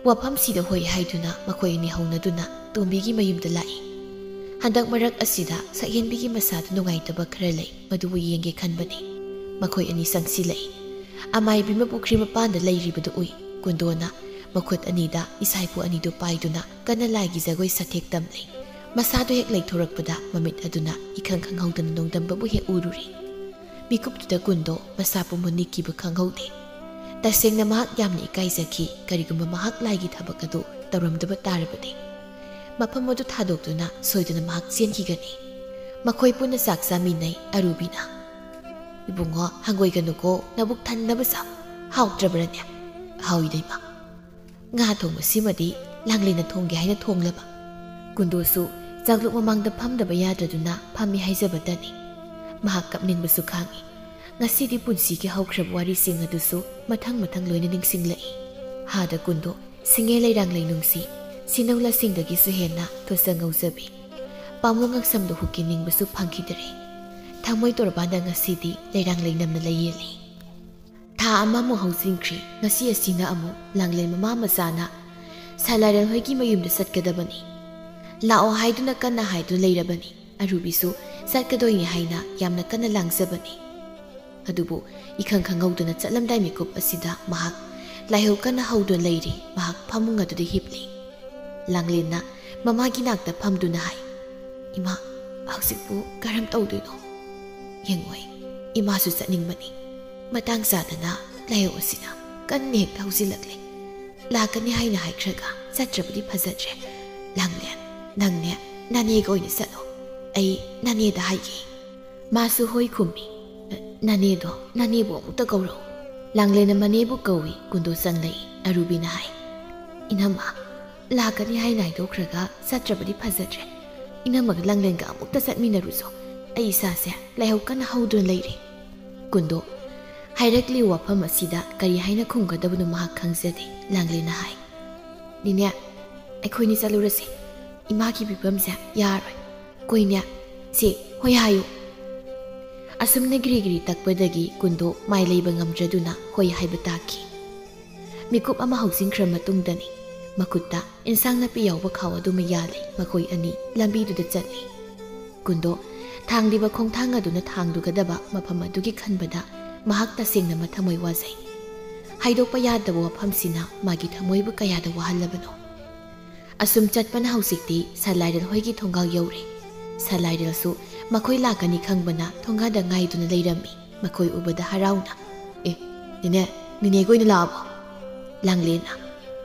ꯋꯥꯐꯝꯁꯤꯗ ꯍꯣꯏ ꯍꯥꯏꯗꯨꯅ ꯃꯈꯣꯏ ꯑꯅꯤ ꯍꯧꯅꯗꯨꯅ ꯇꯣꯝꯕꯤꯒꯤ ꯃꯌꯨꯝꯗ ꯂꯥꯛꯏ꯫ ꯍꯟꯗꯛ ꯃꯔꯛ ꯑꯁꯤꯗ ꯁꯛꯍꯦꯟꯕꯤꯒꯤ ꯃꯁꯥꯗ ꯅꯨꯡꯉꯥꯏꯇꯕ ꯈꯔ ꯂꯩ, ꯃꯗꯨꯕꯨ ꯌꯦꯡꯒꯦ ꯈꯟꯕꯅꯤ꯫ ꯃꯈꯣꯏ ꯑꯅꯤ ꯆꯪꯁꯤꯜꯂꯛꯏ꯫ ꯑꯃꯥꯏꯕꯤꯃ ꯄꯨꯈ꯭ꯔꯤ ꯃꯄꯥꯟꯗ ꯂꯩꯔꯤꯕꯗꯨ ꯎꯏ꯫ ꯀꯨꯟꯗꯣꯅ ꯃꯈꯨꯠ ꯑꯅꯤꯗ ꯏꯁꯥꯏꯄꯨ ꯑꯅꯤꯗꯨ ꯄꯥꯏꯗꯨꯅ ꯀꯟꯅ ꯂꯥꯏꯒꯤ ꯖꯒꯣꯏ ꯁꯥꯊꯦꯛ ꯇꯝꯂꯤ꯫ ꯃꯁꯥꯗꯨ ꯍꯦꯛ ꯂꯩꯊꯣꯔꯛꯄꯗ ꯃꯃꯤꯠ ꯑꯗꯨꯅ ꯏꯈꯪ ꯈꯪꯍꯧꯗꯅ ꯅꯣꯡꯗꯝꯕꯕꯨ ꯍꯦꯛ ꯎꯔꯨꯔꯦ꯫ ꯃꯤꯀꯨꯞꯇꯨꯗ ꯀꯨꯟꯗꯣ ꯃꯁꯥ ꯄꯨꯝꯕ ꯅꯤꯛꯈꯤꯕ ꯈꯪꯍꯧꯗꯦ꯫ ꯇꯁꯦꯡꯅ ꯃꯍꯥꯛ ꯌꯥꯝꯅ ꯏꯀꯥꯏꯖꯈꯤ, ꯀꯔꯤꯒꯨꯝꯕ ꯃꯍꯥꯛ ꯂꯥꯏꯒꯤ ꯊꯕꯛ ꯑꯗꯨ ꯇꯧꯔꯝꯗꯕ ꯇꯥꯔꯕꯗꯤ꯫ ꯃꯐꯝ ꯑꯗꯨ ꯊꯥꯗꯣꯛꯇꯨꯅ ꯁꯣꯏꯗꯅ ꯃꯍꯥꯛ ꯆꯦꯟꯈꯤꯒꯅꯤ꯫ ꯃꯈꯣꯏ ꯄꯨꯟꯅ ꯆꯥꯛ ꯆꯥꯃꯤꯟꯅꯩ꯫ ꯑꯔꯨꯕꯤꯅ, "ꯏꯕꯨꯡꯉꯣ, ꯍꯪꯒꯣꯏꯒꯅꯨꯀꯣ, ꯅꯕꯨꯛ ꯊꯟꯅꯕ ꯆꯥꯎ꯫ ꯍꯥꯎꯇ꯭ꯔꯕ꯭ꯔꯅꯦ?" "ꯍꯥꯎꯏꯗ, ꯏꯃꯥ꯫ ꯉꯥ ꯊꯣꯡꯕꯁꯤꯃꯗꯤ ꯂꯥꯡꯂꯦꯟꯅ ꯊꯣꯡꯒꯦ ꯍꯥꯏꯅ ꯊꯣꯡꯂꯕ"꯫ ꯀꯨꯟꯗꯣꯁꯨ ꯆꯥꯛꯂꯨꯛ ꯃꯃꯥꯡꯗ ꯐꯝꯗꯕ ꯌꯥꯗ꯭ꯔꯗꯨꯅ ꯐꯝꯃꯤ ꯍꯥꯏꯖꯕꯇꯅꯤ꯫ ꯃꯍꯥꯛ ꯀꯞꯅꯤꯡꯕꯁꯨ ꯈꯥꯡꯏ꯫ ꯉꯁꯤꯗꯤ ꯄꯨꯟꯁꯤꯒꯤ ꯍꯧꯈ꯭ꯔꯕ ꯋꯥꯔꯤꯁꯤꯡ ꯑꯗꯨꯁꯨ ꯃꯊꯪ ꯃꯊꯪ ꯂꯣꯏꯅ ꯅꯤꯡꯁꯤꯡꯂꯛꯏ꯫ ꯍꯥꯗ ꯀꯨꯟꯗꯣ ꯁꯤꯡꯉꯦ ꯂꯩꯔꯥꯡ ꯂꯩꯅꯨꯡꯁꯤ, ꯁꯤꯅꯧ ꯂꯁꯤꯡꯗꯒꯤꯁꯨ ꯍꯦꯟꯅ ꯊꯣꯠꯆ ꯉꯧꯖꯕꯤ꯫ ꯄꯥꯝꯕꯣꯝ ꯉꯛꯁꯝꯗ ꯍꯨꯛꯀꯤ ꯅꯤꯡꯕꯁꯨ ꯐꯪꯈꯤꯗꯔꯦ꯫ ꯊꯃꯣꯏ ꯇꯣꯔꯕꯥꯟꯗ ꯉꯁꯤꯗꯤ ꯂꯩꯔꯥꯡ ꯂꯩꯅꯝꯅ ꯂꯩꯌꯦꯜꯂꯤ꯫ ꯊꯥ ꯑꯃꯃꯨꯛ ꯍꯧꯖꯤꯟꯈ꯭ꯔꯤ꯫ ꯉꯁꯤ ꯑꯁꯤꯅ ꯑꯃꯨꯛ ꯂꯥꯡꯂꯦꯟ ꯃꯃꯥ ꯃꯆꯥꯅ ꯁꯥꯂꯥꯔꯦꯜ ꯍꯣꯏꯒꯤ ꯃꯌꯨꯝꯗ ꯆꯠꯀꯗꯕꯅꯤ꯫ ꯂꯥꯛꯑꯣ ꯍꯥꯏꯗꯨꯅ ꯀꯟꯅ ꯍꯥꯏꯗꯨꯅ ꯂꯩꯔꯕꯅꯤ꯫ ꯑꯔꯨꯕꯤꯁꯨ ꯆꯠꯀꯗꯣꯏꯅꯤ ꯍꯥꯏꯅ ꯌꯥꯝꯅ ꯀꯟꯅ ꯂꯥꯡꯖꯕꯅꯤ꯫ ꯑꯗꯨꯕꯨ ꯏꯈꯪ ꯈꯪꯍꯧꯗꯅ ꯆꯠꯂꯝꯗꯥꯏ ꯃꯤꯀꯨꯞ ꯑꯁꯤꯗ ꯃꯍꯥꯛ ꯂꯥꯏꯍꯧ ꯀꯟꯅ ꯍꯧꯗꯨꯅ ꯂꯩꯔꯤ꯫ ꯃꯍꯥꯛ ꯐꯃꯨꯡ ꯑꯗꯨꯗ ꯍꯤꯞꯂꯤ꯫ ꯂꯥꯡꯂꯦꯟꯅ ꯃꯃꯥꯒꯤ ꯅꯥꯛꯇ ꯐꯝꯗꯨꯅ ꯍꯥꯏ, "ꯏꯃꯥ, ꯍꯧꯖꯤꯛꯄꯨ ꯀꯔꯝ ꯇꯧꯗꯣꯏꯅꯣ? ꯌꯦꯡꯉꯣꯏ, ꯏꯃꯥꯁꯨ ꯆꯠꯅꯤꯡꯕꯅꯤ꯫ ꯃꯇꯥꯡ ꯆꯥꯗꯅ ꯂꯥꯏꯍꯧ ꯑꯁꯤꯅ"꯫ ꯀꯟꯅ ꯍꯦꯛꯇ ꯍꯧꯖꯤꯜꯂꯛꯂꯦ꯫ ꯂꯥꯛꯀꯅꯤ ꯍꯥꯏꯅ ꯍꯥꯏꯈ꯭ꯔꯒ ꯆꯠꯇ꯭ꯔꯕꯗꯤ ꯐꯖꯗ꯭ꯔꯦ꯫ ꯂꯥꯡꯂꯦꯟ, ꯅꯪꯅꯦ ꯅꯅꯦꯒ ꯑꯣꯏꯅ ꯆꯠꯂꯣ꯫ ꯑꯩ ꯅꯅꯦꯗ ꯍꯥꯏꯒꯦ꯫ ꯃꯥꯁꯨ ꯍꯣꯏ ꯈꯨꯝꯃꯤ꯫ "ꯅꯅꯦꯗꯣ, ꯅꯅꯦꯕꯨ ꯑꯃꯨꯛꯇ ꯀꯧꯔꯛꯎ꯫" ꯂꯥꯡꯂꯦꯟꯅ ꯃꯅꯦꯕꯨ ꯀꯧꯏ꯫ ꯀꯨꯟꯗꯣ ꯆꯪꯂꯛꯏ꯫ ꯑꯔꯨꯕꯤꯅ ꯍꯥꯏ, "ꯏꯅꯝꯃ, ꯂꯥꯛꯀꯅꯤ ꯍꯥꯏꯅ ꯍꯥꯏꯗꯣꯛꯈ꯭ꯔꯒ ꯆꯠꯇ꯭ꯔꯕꯗꯤ ꯐꯖꯗ꯭ꯔꯦ꯫ ꯏꯅꯝꯃꯒ ꯂꯥꯡꯂꯦꯟꯒ ꯑꯃꯨꯛꯇ ꯆꯠꯃꯤꯟꯅꯔꯨꯁꯣ꯫ ꯑꯩ ꯏꯁꯥꯁꯦ ꯂꯥꯏꯍꯧ ꯀꯟꯅ ꯍꯧꯗꯨꯅ ꯂꯩꯔꯦ꯫" ꯀꯨꯟꯗꯣ ꯍꯥꯏꯔꯛꯂꯤꯕ ꯋꯥꯐꯝ ꯑꯁꯤꯗ ꯀꯔꯤ ꯍꯥꯏꯅ ꯈꯨꯝꯒꯗꯕꯅꯣ ꯃꯍꯥꯛ ꯈꯪꯖꯗꯦ꯫ ꯂꯥꯡꯂꯦꯟꯅ ꯍꯥꯏ, "ꯅꯦꯅꯦ, ꯑꯩꯈꯣꯏꯅꯤ ꯆꯠꯂꯨꯔꯁꯦ꯫ ꯏꯃꯥꯒꯤ ꯐꯤꯕꯝꯁꯦ ꯌꯥꯔꯣꯏ꯫ ꯀꯣꯏꯅꯦ, ꯁꯦ, ꯍꯣꯏ ꯍꯥꯏꯌꯨ꯫" ꯑꯁꯨꯝꯅ ꯒꯤꯔꯤ ꯒꯤꯔꯤ ꯇꯛꯄꯗꯒꯤ ꯀꯨꯟꯗꯣ ꯃꯥꯏ ꯂꯩꯕ ꯉꯝꯗ꯭ꯔꯗꯨꯅ ꯍꯣꯏ ꯍꯥꯏꯕ ꯇꯥꯈꯤ꯫ ꯃꯤꯀꯨꯞ ꯑꯃ ꯍꯧꯖꯤꯟꯈ꯭ꯔ ꯃꯇꯨꯡꯗꯅꯤ ꯃꯈꯨꯠꯇ ꯏꯟꯁꯥꯡ ꯅꯥꯄꯤ ꯌꯥꯎꯕ ꯈꯥꯎ ꯑꯗꯨꯃ ꯌꯥꯜꯂꯤ꯫ ꯃꯈꯣꯏ ꯑꯅꯤ ꯂꯝꯕꯤꯗꯨꯗ ꯆꯠꯂꯤ꯫ ꯀꯨꯟꯗꯣ ꯊꯥꯡꯂꯤꯕ ꯈꯣꯡꯊꯥꯡ ꯑꯗꯨꯅ ꯊꯥꯡꯗꯨꯒꯗꯕ ꯃꯐꯝ ꯑꯗꯨꯒꯤ ꯈꯟꯕꯗ ꯃꯍꯥꯛ ꯇꯁꯦꯡꯅ ꯃꯊꯃꯣꯏ ꯋꯥꯖꯩ꯫ ꯍꯥꯏꯗꯣꯛꯄ ꯌꯥꯗꯕ ꯋꯥꯐꯝꯁꯤꯅ ꯃꯥꯒꯤ ꯊꯃꯣꯏꯕꯨ ꯀꯌꯥꯗ ꯋꯥꯍꯜꯂꯕꯅꯣ꯫ ꯑꯁꯨꯝ ꯆꯠꯄꯅ ꯍꯧꯖꯤꯛꯇꯤ ꯁꯂꯥꯏꯔꯦꯜ ꯍꯣꯏꯒꯤ ꯊꯣꯡꯒꯥꯜ ꯌꯧꯔꯦ꯫ ꯁꯂꯥꯏꯔꯦꯜꯁꯨ ꯃꯈꯣꯏ ꯂꯥꯛꯀꯅꯤ ꯈꯪꯕꯅ ꯊꯣꯡꯒꯥꯟꯗ ꯉꯥꯏꯗꯨꯅ ꯂꯩꯔꯝꯃꯤ꯫ ꯃꯈꯣꯏ ꯎꯕꯗ ꯍꯔꯥꯎꯅ, "ꯑꯦ, ꯅꯦꯅꯦ, ꯅꯦꯅꯦꯒ ꯑꯣꯏꯅ ꯂꯥꯛꯑꯕꯣ?" ꯂꯥꯡꯂꯦꯟꯅ,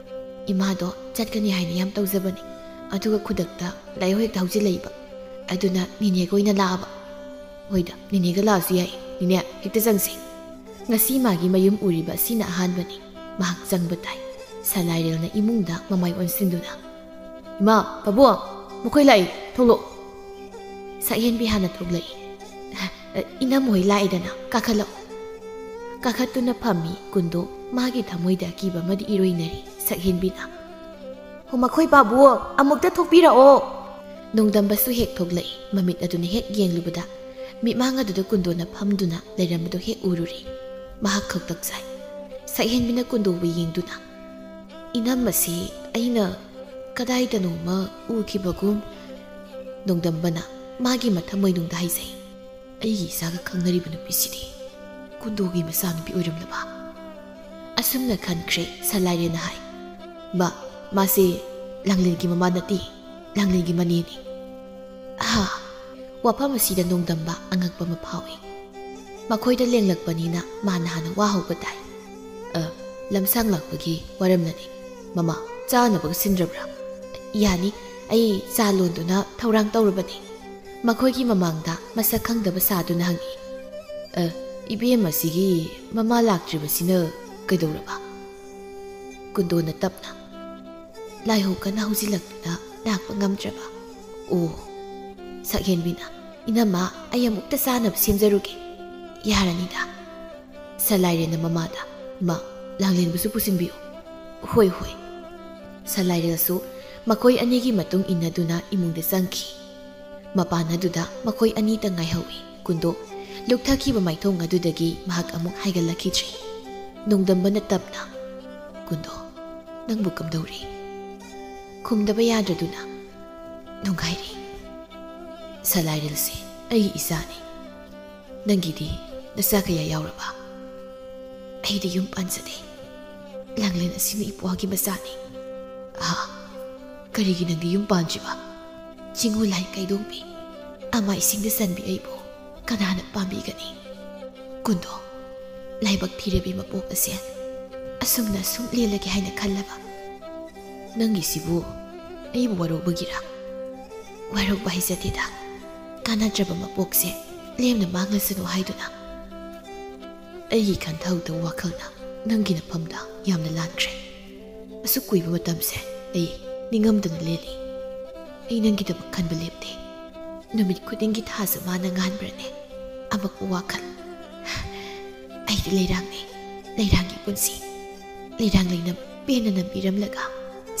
"ꯏꯃꯥꯗꯣ ꯆꯠꯀꯅꯤ ꯍꯥꯏꯅ ꯌꯥꯝ ꯇꯧꯖꯕꯅꯤ, ꯑꯗꯨꯒ ꯈꯨꯗꯛꯇ ꯂꯥꯏꯍꯧ ꯍꯦꯛꯇ ꯍꯧꯖꯤꯜꯂꯛꯏꯕ, ꯑꯗꯨꯅ ꯅꯦꯅꯦꯒ ꯑꯣꯏꯅ ꯂꯥꯛꯑꯕ꯫" "ꯍꯣꯏꯗ, ꯅꯦꯅꯦꯒ ꯂꯥꯛꯑꯁꯨ ꯌꯥꯏ꯫ ꯅꯦꯅꯦ, ꯍꯦꯛꯇ ꯆꯪꯁꯤ꯫ ꯉꯁꯤ ꯃꯥꯒꯤ ꯃꯌꯨꯝ ꯎꯔꯤꯕ ꯑꯁꯤꯅ ꯑꯍꯥꯟꯕꯅꯤ꯫" ꯃꯍꯥꯛ ꯆꯪꯕ ꯇꯥꯏ꯫ ꯁꯂꯥꯏꯔꯦꯜꯅ ꯏꯃꯨꯡꯗ ꯃꯃꯥꯏ ꯑꯣꯟꯁꯤꯟꯗꯨꯅ, "ꯏꯃꯥ, ꯄꯥꯕꯨꯡ, ꯃꯈꯣꯏ ꯂꯥꯛꯏ, ꯊꯣꯛꯂꯛꯑꯣ꯫" ꯁꯛꯍꯦꯟꯕꯤ ꯍꯥꯟꯅ ꯊꯣꯛꯂꯛꯏ꯫ "ꯏꯅꯝ ꯍꯣꯏ ꯂꯥꯛꯏꯗꯅ, ꯀꯥꯈꯠꯂꯛꯑꯣ꯫" ꯀꯥꯈꯠꯇꯨꯅ ꯐꯝꯃꯤ ꯀꯨꯟꯗꯣ꯫ ꯃꯥꯒꯤ ꯊꯃꯣꯏꯗ ꯑꯀꯤꯕ ꯑꯃꯗꯤ ꯏꯔꯣꯏꯅꯔꯤ꯫ ꯁꯛꯍꯦꯟꯕꯤꯅ, "ꯍꯣ, ꯃꯈꯣꯏ ꯄꯥꯕꯨꯡ, ꯑꯃꯨꯛꯇ ꯊꯣꯛꯄꯤꯔꯛꯑꯣ꯫" ꯅꯣꯡꯗꯝꯕꯁꯨ ꯍꯦꯛ ꯊꯣꯛꯂꯛꯏ꯫ ꯃꯃꯤꯠ ꯑꯗꯨꯅ ꯍꯦꯛ ꯌꯦꯡꯂꯨꯕꯗ ꯃꯤꯠꯃꯥꯡ ꯑꯗꯨꯗ ꯀꯨꯟꯗꯣꯅ ꯐꯝꯗꯨꯅ ꯂꯩꯔꯝꯕꯗꯨ ꯍꯦꯛ ꯎꯔꯨꯔꯦ꯫ ꯃꯍꯥꯛ ꯈꯛꯇꯛ ꯆꯥꯏ꯫ ꯁꯛꯍꯦꯟꯕꯤꯅ ꯀꯨꯟꯗꯣꯕꯨ ꯌꯦꯡꯗꯨꯅ, "ꯏꯅꯝꯃꯁꯤ ꯑꯩꯅ ꯀꯗꯥꯏꯗꯅꯣꯃ ꯎꯈꯤꯕꯒꯨꯝ꯫" ꯅꯣꯡꯗꯝꯕꯅ ꯃꯥꯒꯤ ꯃꯊꯃꯣꯏꯅꯨꯡꯗ ꯍꯥꯏꯖꯩ, "ꯑꯩꯒꯤ ꯏꯆꯥꯒ ꯈꯪꯅꯔꯤꯕ ꯅꯨꯄꯤꯁꯤꯗꯤ ꯀꯨꯟꯗꯣꯒꯤ ꯃꯆꯥꯅꯨꯄꯤ ꯑꯣꯏꯔꯝꯂꯕ?" ꯑꯁꯨꯝꯅ ꯈꯟꯈ꯭ꯔꯦ꯫ ꯁꯂꯥꯏꯔꯦꯟꯅ ꯍꯥꯏ, "ꯕꯥ, ꯃꯥꯁꯦ ꯂꯥꯡꯂꯦꯟꯒꯤ ꯃꯃꯥ ꯅꯠꯇꯦ, ꯂꯥꯡꯂꯦꯟꯒꯤ ꯃꯅꯦꯅꯤ꯫" ꯑꯍꯥ! ꯋꯥꯐꯝ ꯑꯁꯤꯗ ꯅꯣꯡꯗꯝꯕ ꯑꯉꯛꯄ ꯑꯃ ꯐꯥꯎꯏ꯫ ꯃꯈꯣꯏꯗ ꯂꯦꯡꯂꯛꯄꯅꯤꯅ ꯃꯥꯅ ꯍꯥꯟꯅ ꯋꯥ ꯍꯧꯕ ꯇꯥꯏ꯫ "ꯑ, ꯂꯝꯁꯥꯡ ꯂꯥꯛꯄꯒꯤ ꯋꯥꯔꯝꯂꯅꯤ꯫ "ꯃꯃꯥ, ꯆꯥꯅꯕꯒ ꯁꯤꯟꯗ꯭ꯔꯕ꯭ꯔꯥ?" "ꯌꯥꯅꯤ, ꯑꯩ ꯆꯥ ꯂꯣꯟꯗꯨꯅ ꯊꯧꯔꯥꯡ ꯇꯧꯔꯕꯅꯤ꯫" ꯃꯈꯣꯏꯒꯤ ꯃꯃꯥꯡꯗ ꯃꯁꯛ ꯈꯪꯗꯕ ꯁꯥꯗꯨꯅ ꯍꯪꯉꯤ꯫ "ꯑ, ꯏꯕꯦꯝ ꯑꯁꯤꯒꯤ ꯃꯃꯥ ꯂꯥꯛꯇ꯭ꯔꯤꯕꯁꯤꯅ ꯀꯩꯗꯧꯔꯕ?" ꯀꯨꯟꯗꯣꯅ ꯇꯞꯅ, "ꯂꯥꯏꯍꯧ ꯀꯟꯅ ꯍꯧꯖꯤꯜꯂꯛꯇꯨꯅ ꯂꯥꯛꯄ ꯉꯝꯗ꯭ꯔꯕ꯫" "ꯑꯣ꯫" ꯁꯛꯍꯦꯟꯕꯤꯅ, "ꯏꯅꯝꯃ, ꯑꯩ ꯑꯃꯨꯛꯇ ꯆꯥꯅꯕ ꯁꯦꯝꯖꯔꯨꯒꯦ꯫" "ꯌꯥꯔꯅꯤꯗ꯫" ꯁꯂꯥꯏꯔꯦꯟꯅ ꯃꯃꯥꯗ, "ꯏꯃꯥ, ꯂꯥꯡꯂꯦꯟꯕꯁꯨ ꯄꯨꯁꯤꯟꯕꯤꯌꯨ꯫" "ꯍꯣꯏ, ꯍꯣꯏ꯫" ꯁꯂꯥꯏꯔꯦꯜꯁꯨ ꯃꯈꯣꯏ ꯑꯅꯤꯒꯤ ꯃꯇꯨꯡ ꯏꯟꯅꯗꯨꯅ ꯏꯃꯨꯡꯗ ꯆꯪꯈꯤ꯫ ꯃꯄꯥꯟ ꯑꯗꯨꯗ ꯃꯈꯣꯏ ꯑꯅꯤꯇ ꯉꯥꯏꯍꯧꯏ꯫ ꯀꯨꯟꯗꯣ ꯂꯨꯞꯊꯈꯤꯕ ꯃꯥꯏꯊꯣꯡ ꯑꯗꯨꯗꯒꯤ ꯃꯍꯥꯛ ꯑꯃꯨꯛ ꯍꯥꯏꯒꯠꯂꯛꯈꯤꯗ꯭ꯔꯤ꯫ ꯅꯣꯡꯗꯝꯕꯅ ꯇꯞꯅ, "ꯀꯨꯟꯗꯣ, ꯅꯪꯕꯨ ꯀꯝꯗꯧꯔꯤ?" ꯈꯨꯝꯗꯕ ꯌꯥꯗ꯭ꯔꯗꯨꯅ, "ꯅꯨꯡꯉꯥꯏꯔꯤ꯫" "ꯁꯂꯥꯏꯔꯦꯜꯁꯦ ꯑꯩꯒꯤ ꯏꯆꯥꯅꯤ꯫ ꯅꯪꯒꯤꯗꯤ ꯅꯆꯥ ꯀꯌꯥ ꯌꯥꯎꯔꯕ?" "ꯑꯩꯗꯤ ꯌꯨꯝ ꯄꯥꯟꯖꯗꯦ꯫ ꯂꯥꯡꯂꯦꯟ ꯑꯁꯤꯅ ꯏꯄ꯭ꯋꯥꯒꯤ ꯃꯆꯥꯅꯤ꯫" "ꯑꯥ, ꯀꯔꯤꯒꯤ ꯅꯪꯗꯤ ꯌꯨꯝ ꯄꯥꯟꯗ꯭ꯔꯤꯕ? ꯆꯤꯡꯉꯨ ꯂꯥꯏ ꯀꯩꯗꯣꯡꯕꯤ, ꯑꯃꯥꯏꯁꯤꯡꯗ ꯆꯟꯕꯤ ꯑꯩꯕꯨ ꯀꯅꯥꯅ ꯄꯥꯝꯕꯤꯒꯅꯤ? ꯀꯨꯟꯗꯣ, ꯂꯥꯏꯕꯛ ꯊꯤꯔꯕꯤ ꯃꯄꯣꯛ ꯑꯁꯦ ꯑꯁꯨꯝꯅ ꯁꯨꯝ ꯂꯦꯜꯂꯒꯦ ꯍꯥꯏꯅ ꯈꯜꯂꯕ? ꯅꯪꯒꯤꯁꯤꯕꯨ ꯑꯩꯕꯨ ꯋꯥꯔꯧꯕꯒꯤꯔꯥ?" "ꯋꯥꯔꯧꯕ ꯍꯥꯏꯖꯗꯦꯗ, ꯀꯥꯟꯅꯗ꯭ꯔꯕ ꯃꯄꯣꯛꯁꯦ ꯂꯦꯝꯅ ꯃꯥꯡꯂꯁꯅꯨ ꯍꯥꯏꯗꯨꯅ꯫ ꯑꯩꯒꯤ ꯈꯟꯊꯍꯧꯗꯕ ꯋꯥꯈꯜꯅ ꯅꯪꯒꯤ ꯅꯐꯝꯗ ꯌꯥꯝꯅ ꯂꯥꯟꯈ꯭ꯔꯦ꯫ ꯑꯁꯨꯛ ꯀꯨꯏꯕ ꯃꯇꯝꯁꯦ ꯑꯩ ꯅꯤꯡꯉꯝꯗꯅ ꯂꯦꯜꯂꯤ꯫ ꯑꯩ ꯅꯪꯒꯤꯗꯃꯛ ꯈꯟꯕ ꯂꯦꯞꯇꯦ꯫ ꯅꯨꯃꯤꯠ ꯈꯨꯗꯤꯡꯒꯤ ꯊꯥꯖ ꯃꯥꯅ ꯉꯥꯟꯕ꯭ꯔꯅꯦ? ꯑꯃꯛꯄ ꯋꯥꯈꯜ꯫ ꯑꯩꯗꯤ ꯂꯩꯔꯥꯡꯅꯤ, ꯂꯩꯔꯥꯡꯒꯤ ꯄꯨꯟꯁꯤ꯫ ꯂꯩꯔꯥꯡ ꯂꯩꯅ ꯄꯦꯟꯅ ꯅꯝꯕꯤꯔꯝꯂꯒ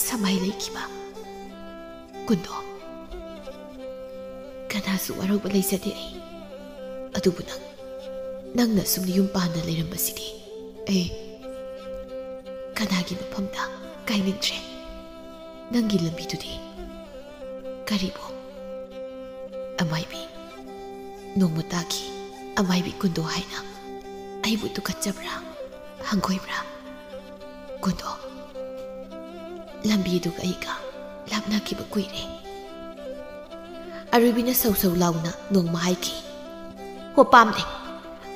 ꯁꯃꯥꯏ ꯂꯩꯈꯤꯕ꯫ ꯀꯨꯟꯗꯣ, ꯀꯅꯥꯁꯨ ꯋꯥꯔꯧꯕ ꯂꯩꯖꯗꯦ ꯑꯩ꯫ ꯑꯗꯨꯕꯨ ꯅꯪ, ꯅꯪꯅ ꯑꯁꯨꯝꯅ ꯌꯨꯝ ꯄꯥꯟꯗ ꯂꯩꯔꯝꯕꯁꯤꯗꯤ ꯑꯩ ꯀꯅꯥꯒꯤ ꯃꯐꯝꯗ ꯀꯥꯏꯅꯤꯡꯗ꯭ꯔꯦ꯫ ꯅꯪꯒꯤ ꯂꯝꯕꯤꯗꯨꯗꯤ ꯀꯔꯤꯕꯨ?" "ꯑꯃꯥꯏꯕꯤ, ꯅꯣꯡꯃ ꯇꯥꯈꯤ, ꯑꯃꯥꯏꯕꯤ ꯀꯨꯟꯗꯣ ꯍꯥꯏꯅ꯫ ꯑꯩꯕꯨ ꯇꯨꯀꯠꯆꯕ꯭ꯔꯥ, ꯍꯪꯒꯣꯏꯕ꯭ꯔꯥ? ꯀꯨꯟꯗꯣ, ꯂꯝꯕꯤꯗꯨꯒ ꯑꯩꯒ ꯂꯥꯞꯅꯈꯤꯕ ꯀꯨꯏꯔꯦ꯫" ꯑꯔꯣꯏꯕꯤꯅ ꯁꯧ ꯁꯧ ꯂꯥꯎꯅ ꯅꯣꯡꯃ ꯍꯥꯏꯈꯤ, "ꯍꯣ ꯄꯥꯝꯗꯦ,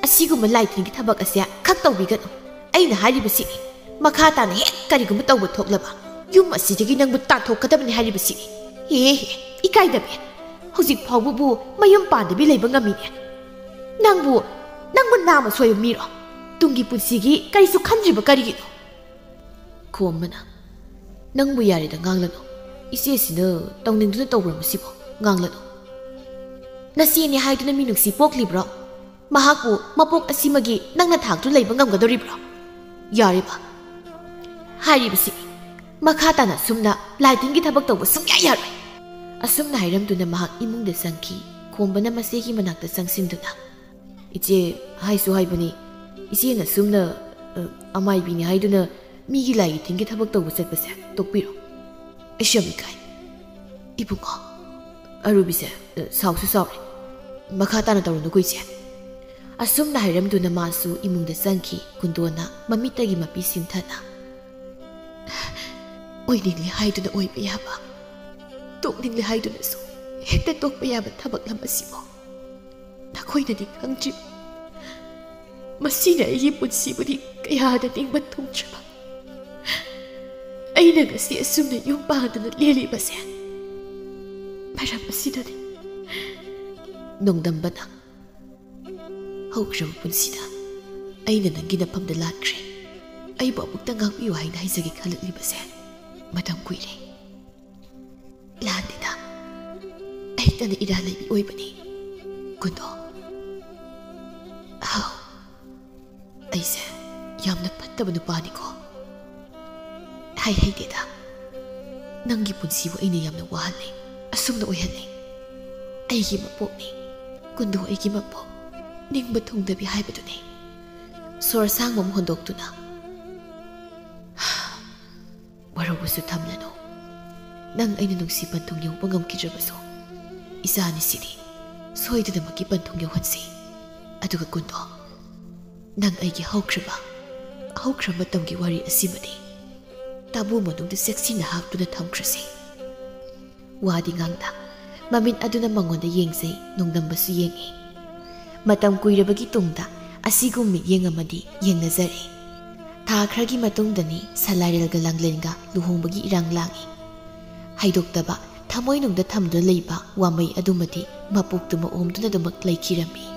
ꯑꯁꯤꯒꯨꯝꯕ ꯂꯥꯏꯇꯤꯟꯒꯤ ꯊꯕꯛ ꯑꯁꯦ ꯈꯛ ꯇꯧꯕꯤꯒꯅꯨ꯫ ꯑꯩꯅ ꯍꯥꯏꯔꯤꯕꯁꯤꯅꯤ, ꯃꯈꯥ ꯇꯥꯅ ꯍꯦꯛ ꯀꯔꯤꯒꯨꯝꯕ ꯇꯧꯕ ꯊꯣꯛꯂꯕ, ꯌꯨꯝ ꯑꯁꯤꯗꯒꯤ ꯅꯪꯕꯨ ꯇꯥꯟꯊꯣꯛꯀꯗꯕꯅꯤ ꯍꯥꯏꯔꯤꯕꯁꯤꯅꯤ꯫ ꯍꯦ ꯍꯦ, ꯏꯀꯥꯏꯗꯕꯤ꯫ ꯍꯧꯖꯤꯛ ꯐꯥꯎꯕꯕꯨ ꯃꯌꯨꯝ ꯄꯥꯟꯗꯕꯤ ꯂꯩꯕ ꯉꯝꯃꯤꯅꯦ꯫ ꯅꯪꯕꯨ, ꯅꯪꯕꯨ ꯅꯥꯃ ꯁꯣꯏꯕ ꯃꯤꯔꯣ? ꯇꯨꯡꯒꯤ ꯄꯨꯟꯁꯤꯒꯤ ꯀꯔꯤꯁꯨ ꯈꯟꯗ꯭ꯔꯤꯕ ꯀꯔꯤꯒꯤꯅꯣ? ꯈꯣꯝꯕꯅ, "ꯅꯪꯕꯨ ꯌꯥꯔꯦꯗ ꯉꯥꯡꯂꯅꯨ꯫ ꯏꯆꯦꯁꯤꯅ ꯇꯧꯅꯤꯡꯗꯨꯅ ꯇꯧꯕ꯭ꯔ ꯃꯁꯤꯕꯨ? ꯉꯥꯡꯂꯅꯨ꯫ ꯅꯆꯦꯅꯦ ꯍꯥꯏꯗꯨꯅ ꯃꯤ ꯅꯨꯡꯁꯤ ꯄꯣꯛꯂꯤꯕ꯭ꯔꯣ? ꯃꯍꯥꯛꯄꯨ ꯃꯄꯣꯛ ꯑꯁꯤꯃꯒꯤ ꯅꯪꯅ ꯊꯥꯛꯇꯨ ꯂꯩꯕ ꯉꯝꯒꯗꯧꯔꯤꯕ꯭ꯔꯣ? ꯌꯥꯔꯦꯕ꯫ ꯍꯥꯏꯔꯤꯕꯁꯤ ꯃꯈꯥ ꯇꯥꯅ ꯑꯁꯨꯝꯅ ꯂꯥꯏꯇꯤꯟꯒꯤ ꯊꯕꯛ ꯇꯧꯕ ꯁꯨꯡꯌꯥ ꯌꯥꯔꯣꯏ꯫" ꯑꯁꯨꯝꯅ ꯍꯥꯏꯔꯝꯗꯨꯅ ꯃꯍꯥꯛ ꯏꯃꯨꯡꯗ ꯆꯪꯈꯤ꯫ ꯈꯣꯝꯕꯅ ꯃꯆꯦꯒꯤ ꯃꯅꯥꯛꯇ ꯆꯪꯁꯤꯟꯗꯨꯅ, "ꯏꯆꯦ, ꯍꯥꯏꯁꯨ ꯍꯥꯏꯕꯅꯤ, ꯏꯆꯦꯅ ꯁꯨꯝꯅ, ꯑ, ꯑꯃꯥꯏꯕꯤꯅꯤ ꯍꯥꯏꯗꯨꯅ ꯃꯤꯒꯤ ꯂꯥꯏꯒꯤ ꯇꯤꯟꯒꯤ ꯊꯕꯛ ꯇꯧꯕ ꯆꯠꯄꯁꯦ ꯇꯣꯛꯄꯤꯔꯣ꯫ ꯑꯩꯁꯨ ꯌꯥꯝ ꯏꯀꯥꯏ꯫ ꯏꯕꯨꯡꯉꯣ, ꯑꯔꯨꯕꯤꯁꯦ, ꯑ, ꯁꯥꯎꯁꯨ ꯁꯥꯎꯔꯦ꯫ ꯃꯈꯥ ꯇꯥꯅ ꯇꯧꯔꯨꯅꯨꯀꯣ, ꯏꯆꯦ꯫" ꯑꯁꯨꯝꯅ ꯍꯥꯏꯔꯝꯗꯨꯅ ꯃꯥꯁꯨ ꯏꯃꯨꯡꯗ ꯆꯪꯈꯤ꯫ ꯀꯨꯟꯗꯣꯅ ꯃꯃꯤꯠꯇꯒꯤ ꯃꯄꯤ ꯁꯤꯟꯊꯅ, "ꯑꯣꯏꯅꯤꯡꯂꯦ ꯍꯥꯏꯗꯨꯅ ꯑꯣꯏꯕ ꯌꯥꯕ, ꯇꯣꯛꯅꯤꯡꯂꯦ ꯍꯥꯏꯗꯨꯅꯁꯨ ꯍꯦꯛꯇ ꯇꯣꯛꯄ ꯌꯥꯕ ꯊꯕꯛꯂꯝ ꯑꯁꯤꯕꯨ ꯅꯈꯣꯏꯅꯗꯤ ꯈꯪꯗ꯭ꯔꯤꯕ꯫ ꯃꯁꯤꯅ ꯑꯩꯒꯤ ꯄꯨꯟꯁꯤꯕꯨꯗꯤ ꯀꯌꯥꯗ ꯅꯤꯡꯕ ꯊꯨꯡꯗ꯭ꯔꯕ꯫ ꯑꯩꯅ ꯉꯁꯤ ꯑꯁꯨꯝꯅ ꯌꯨꯝ ꯄꯥꯟꯗꯨꯅ ꯂꯦꯜꯂꯤꯕꯁꯦ ꯃꯔꯝ ꯑꯁꯤꯅꯅꯤ꯫" ꯅꯣꯡꯗꯝꯕꯅ, "ꯍꯧꯈ꯭ꯔꯕ ꯄꯨꯟꯁꯤꯗ ꯑꯩꯅ ꯅꯪꯒꯤ ꯅꯐꯝꯗ ꯂꯥꯠꯈ꯭ꯔꯦ꯫ ꯑꯩꯕꯨ ꯑꯃꯨꯛꯇ ꯉꯥꯛꯄꯤꯌꯨ ꯍꯥꯏꯅ ꯍꯥꯏꯖꯒꯦ ꯈꯜꯂꯛꯂꯤꯕꯁꯦ ꯃꯇꯝ ꯀꯨꯏꯔꯦ꯫" "ꯂꯥꯟꯗꯦꯗ, ꯑꯩ ꯇꯅ ꯏꯔꯥ ꯂꯩꯕꯤ ꯑꯣꯏꯕꯅꯤ, ꯀꯨꯟꯗꯣ꯫" "ꯍꯥꯎ, ꯑꯩꯁꯦ ꯌꯥꯝꯅ ꯐꯠꯇꯕ ꯅꯨꯄꯥꯅꯤꯀꯣ꯫ ꯍꯥꯏ ꯍꯩꯇꯦꯗ, ꯅꯪꯒꯤ ꯄꯨꯟꯁꯤꯕꯨ ꯑꯩꯅ ꯌꯥꯝꯅ ꯋꯥꯍꯜꯂꯦ, ꯑꯁꯨꯝꯅ ꯑꯣꯏꯍꯜꯂꯦ꯫ ꯑꯩꯒꯤ ꯃꯄꯣꯛꯅꯤ, ꯀꯨꯟꯗꯣ ꯑꯩꯒꯤ ꯃꯄꯣꯛ, ꯅꯤꯡꯕ ꯊꯨꯡꯗꯕꯤ ꯍꯥꯏꯕꯗꯨꯅꯤ꯫" ꯁꯣꯔ ꯁꯥꯡꯕ ꯑꯃ ꯍꯣꯟꯗꯣꯛꯇꯨꯅ, "ꯋꯥꯔꯧꯕꯁꯨ ꯊꯝꯂꯅꯨ꯫ ꯅꯪ ꯑꯩꯅ ꯅꯨꯡꯁꯤ ꯄꯟꯊꯨꯡ ꯌꯧꯕ ꯉꯝꯈꯤꯗ꯭ꯔꯕꯁꯨ, ꯏꯆꯥꯅꯤ ꯁꯤꯗꯤ ꯁꯣꯏꯗꯅꯃꯛꯀꯤ ꯄꯟꯊꯨꯡ ꯌꯧꯍꯟꯁꯤ꯫ ꯑꯗꯨꯒ ꯀꯨꯟꯗꯣ, ꯅꯪ ꯑꯩꯒꯤ ꯍꯧꯈ꯭ꯔꯕ, ꯍꯧꯈ꯭ꯔꯕ ꯃꯇꯝꯒꯤ ꯋꯥꯔꯤ ꯑꯁꯤꯃꯗꯤ ꯇꯥꯕꯨ ꯃꯅꯨꯡꯗ ꯆꯦꯛꯁꯤꯟꯅ ꯍꯥꯞꯇꯨꯅ ꯊꯝꯈ꯭ꯔꯁꯤ꯫" ꯋꯥꯗꯤ ꯉꯥꯡꯗ ꯃꯃꯤꯠ ꯑꯗꯨꯅ ꯃꯉꯣꯟꯗ ꯌꯦꯡꯖꯩ, ꯅꯣꯡꯗꯝꯕꯁꯨ ꯌꯦꯡꯏ꯫ ꯃꯇꯝ ꯀꯨꯏꯔꯕꯒꯤ ꯇꯨꯡꯗ ꯑꯁꯤꯒꯨꯝ ꯃꯤꯠꯌꯦꯡ ꯑꯃꯗꯤ ꯌꯦꯡꯅꯖꯔꯦ꯫ ꯊꯥ ꯈꯔꯒꯤ ꯃꯇꯨꯡꯗꯅꯤ ꯁꯂꯥꯏꯔꯦꯜꯒ ꯂꯥꯡꯂꯦꯟꯒ ꯂꯨꯍꯣꯡꯕꯒꯤ ꯏꯔꯥꯡ ꯂꯥꯡꯏ꯫ ꯍꯥꯏꯗꯣꯛꯇꯕ, ꯊꯃꯣꯏꯅꯨꯡꯗ ꯊꯝꯗꯨꯅ ꯂꯩꯕ ꯋꯥꯃꯩ ꯑꯗꯨꯃꯗꯤ ꯃꯄꯣꯛꯇꯨꯃ ꯑꯣꯝꯗꯨꯅ ꯑꯗꯨꯃꯛ ꯂꯩꯈꯤꯔꯝꯃꯤ꯫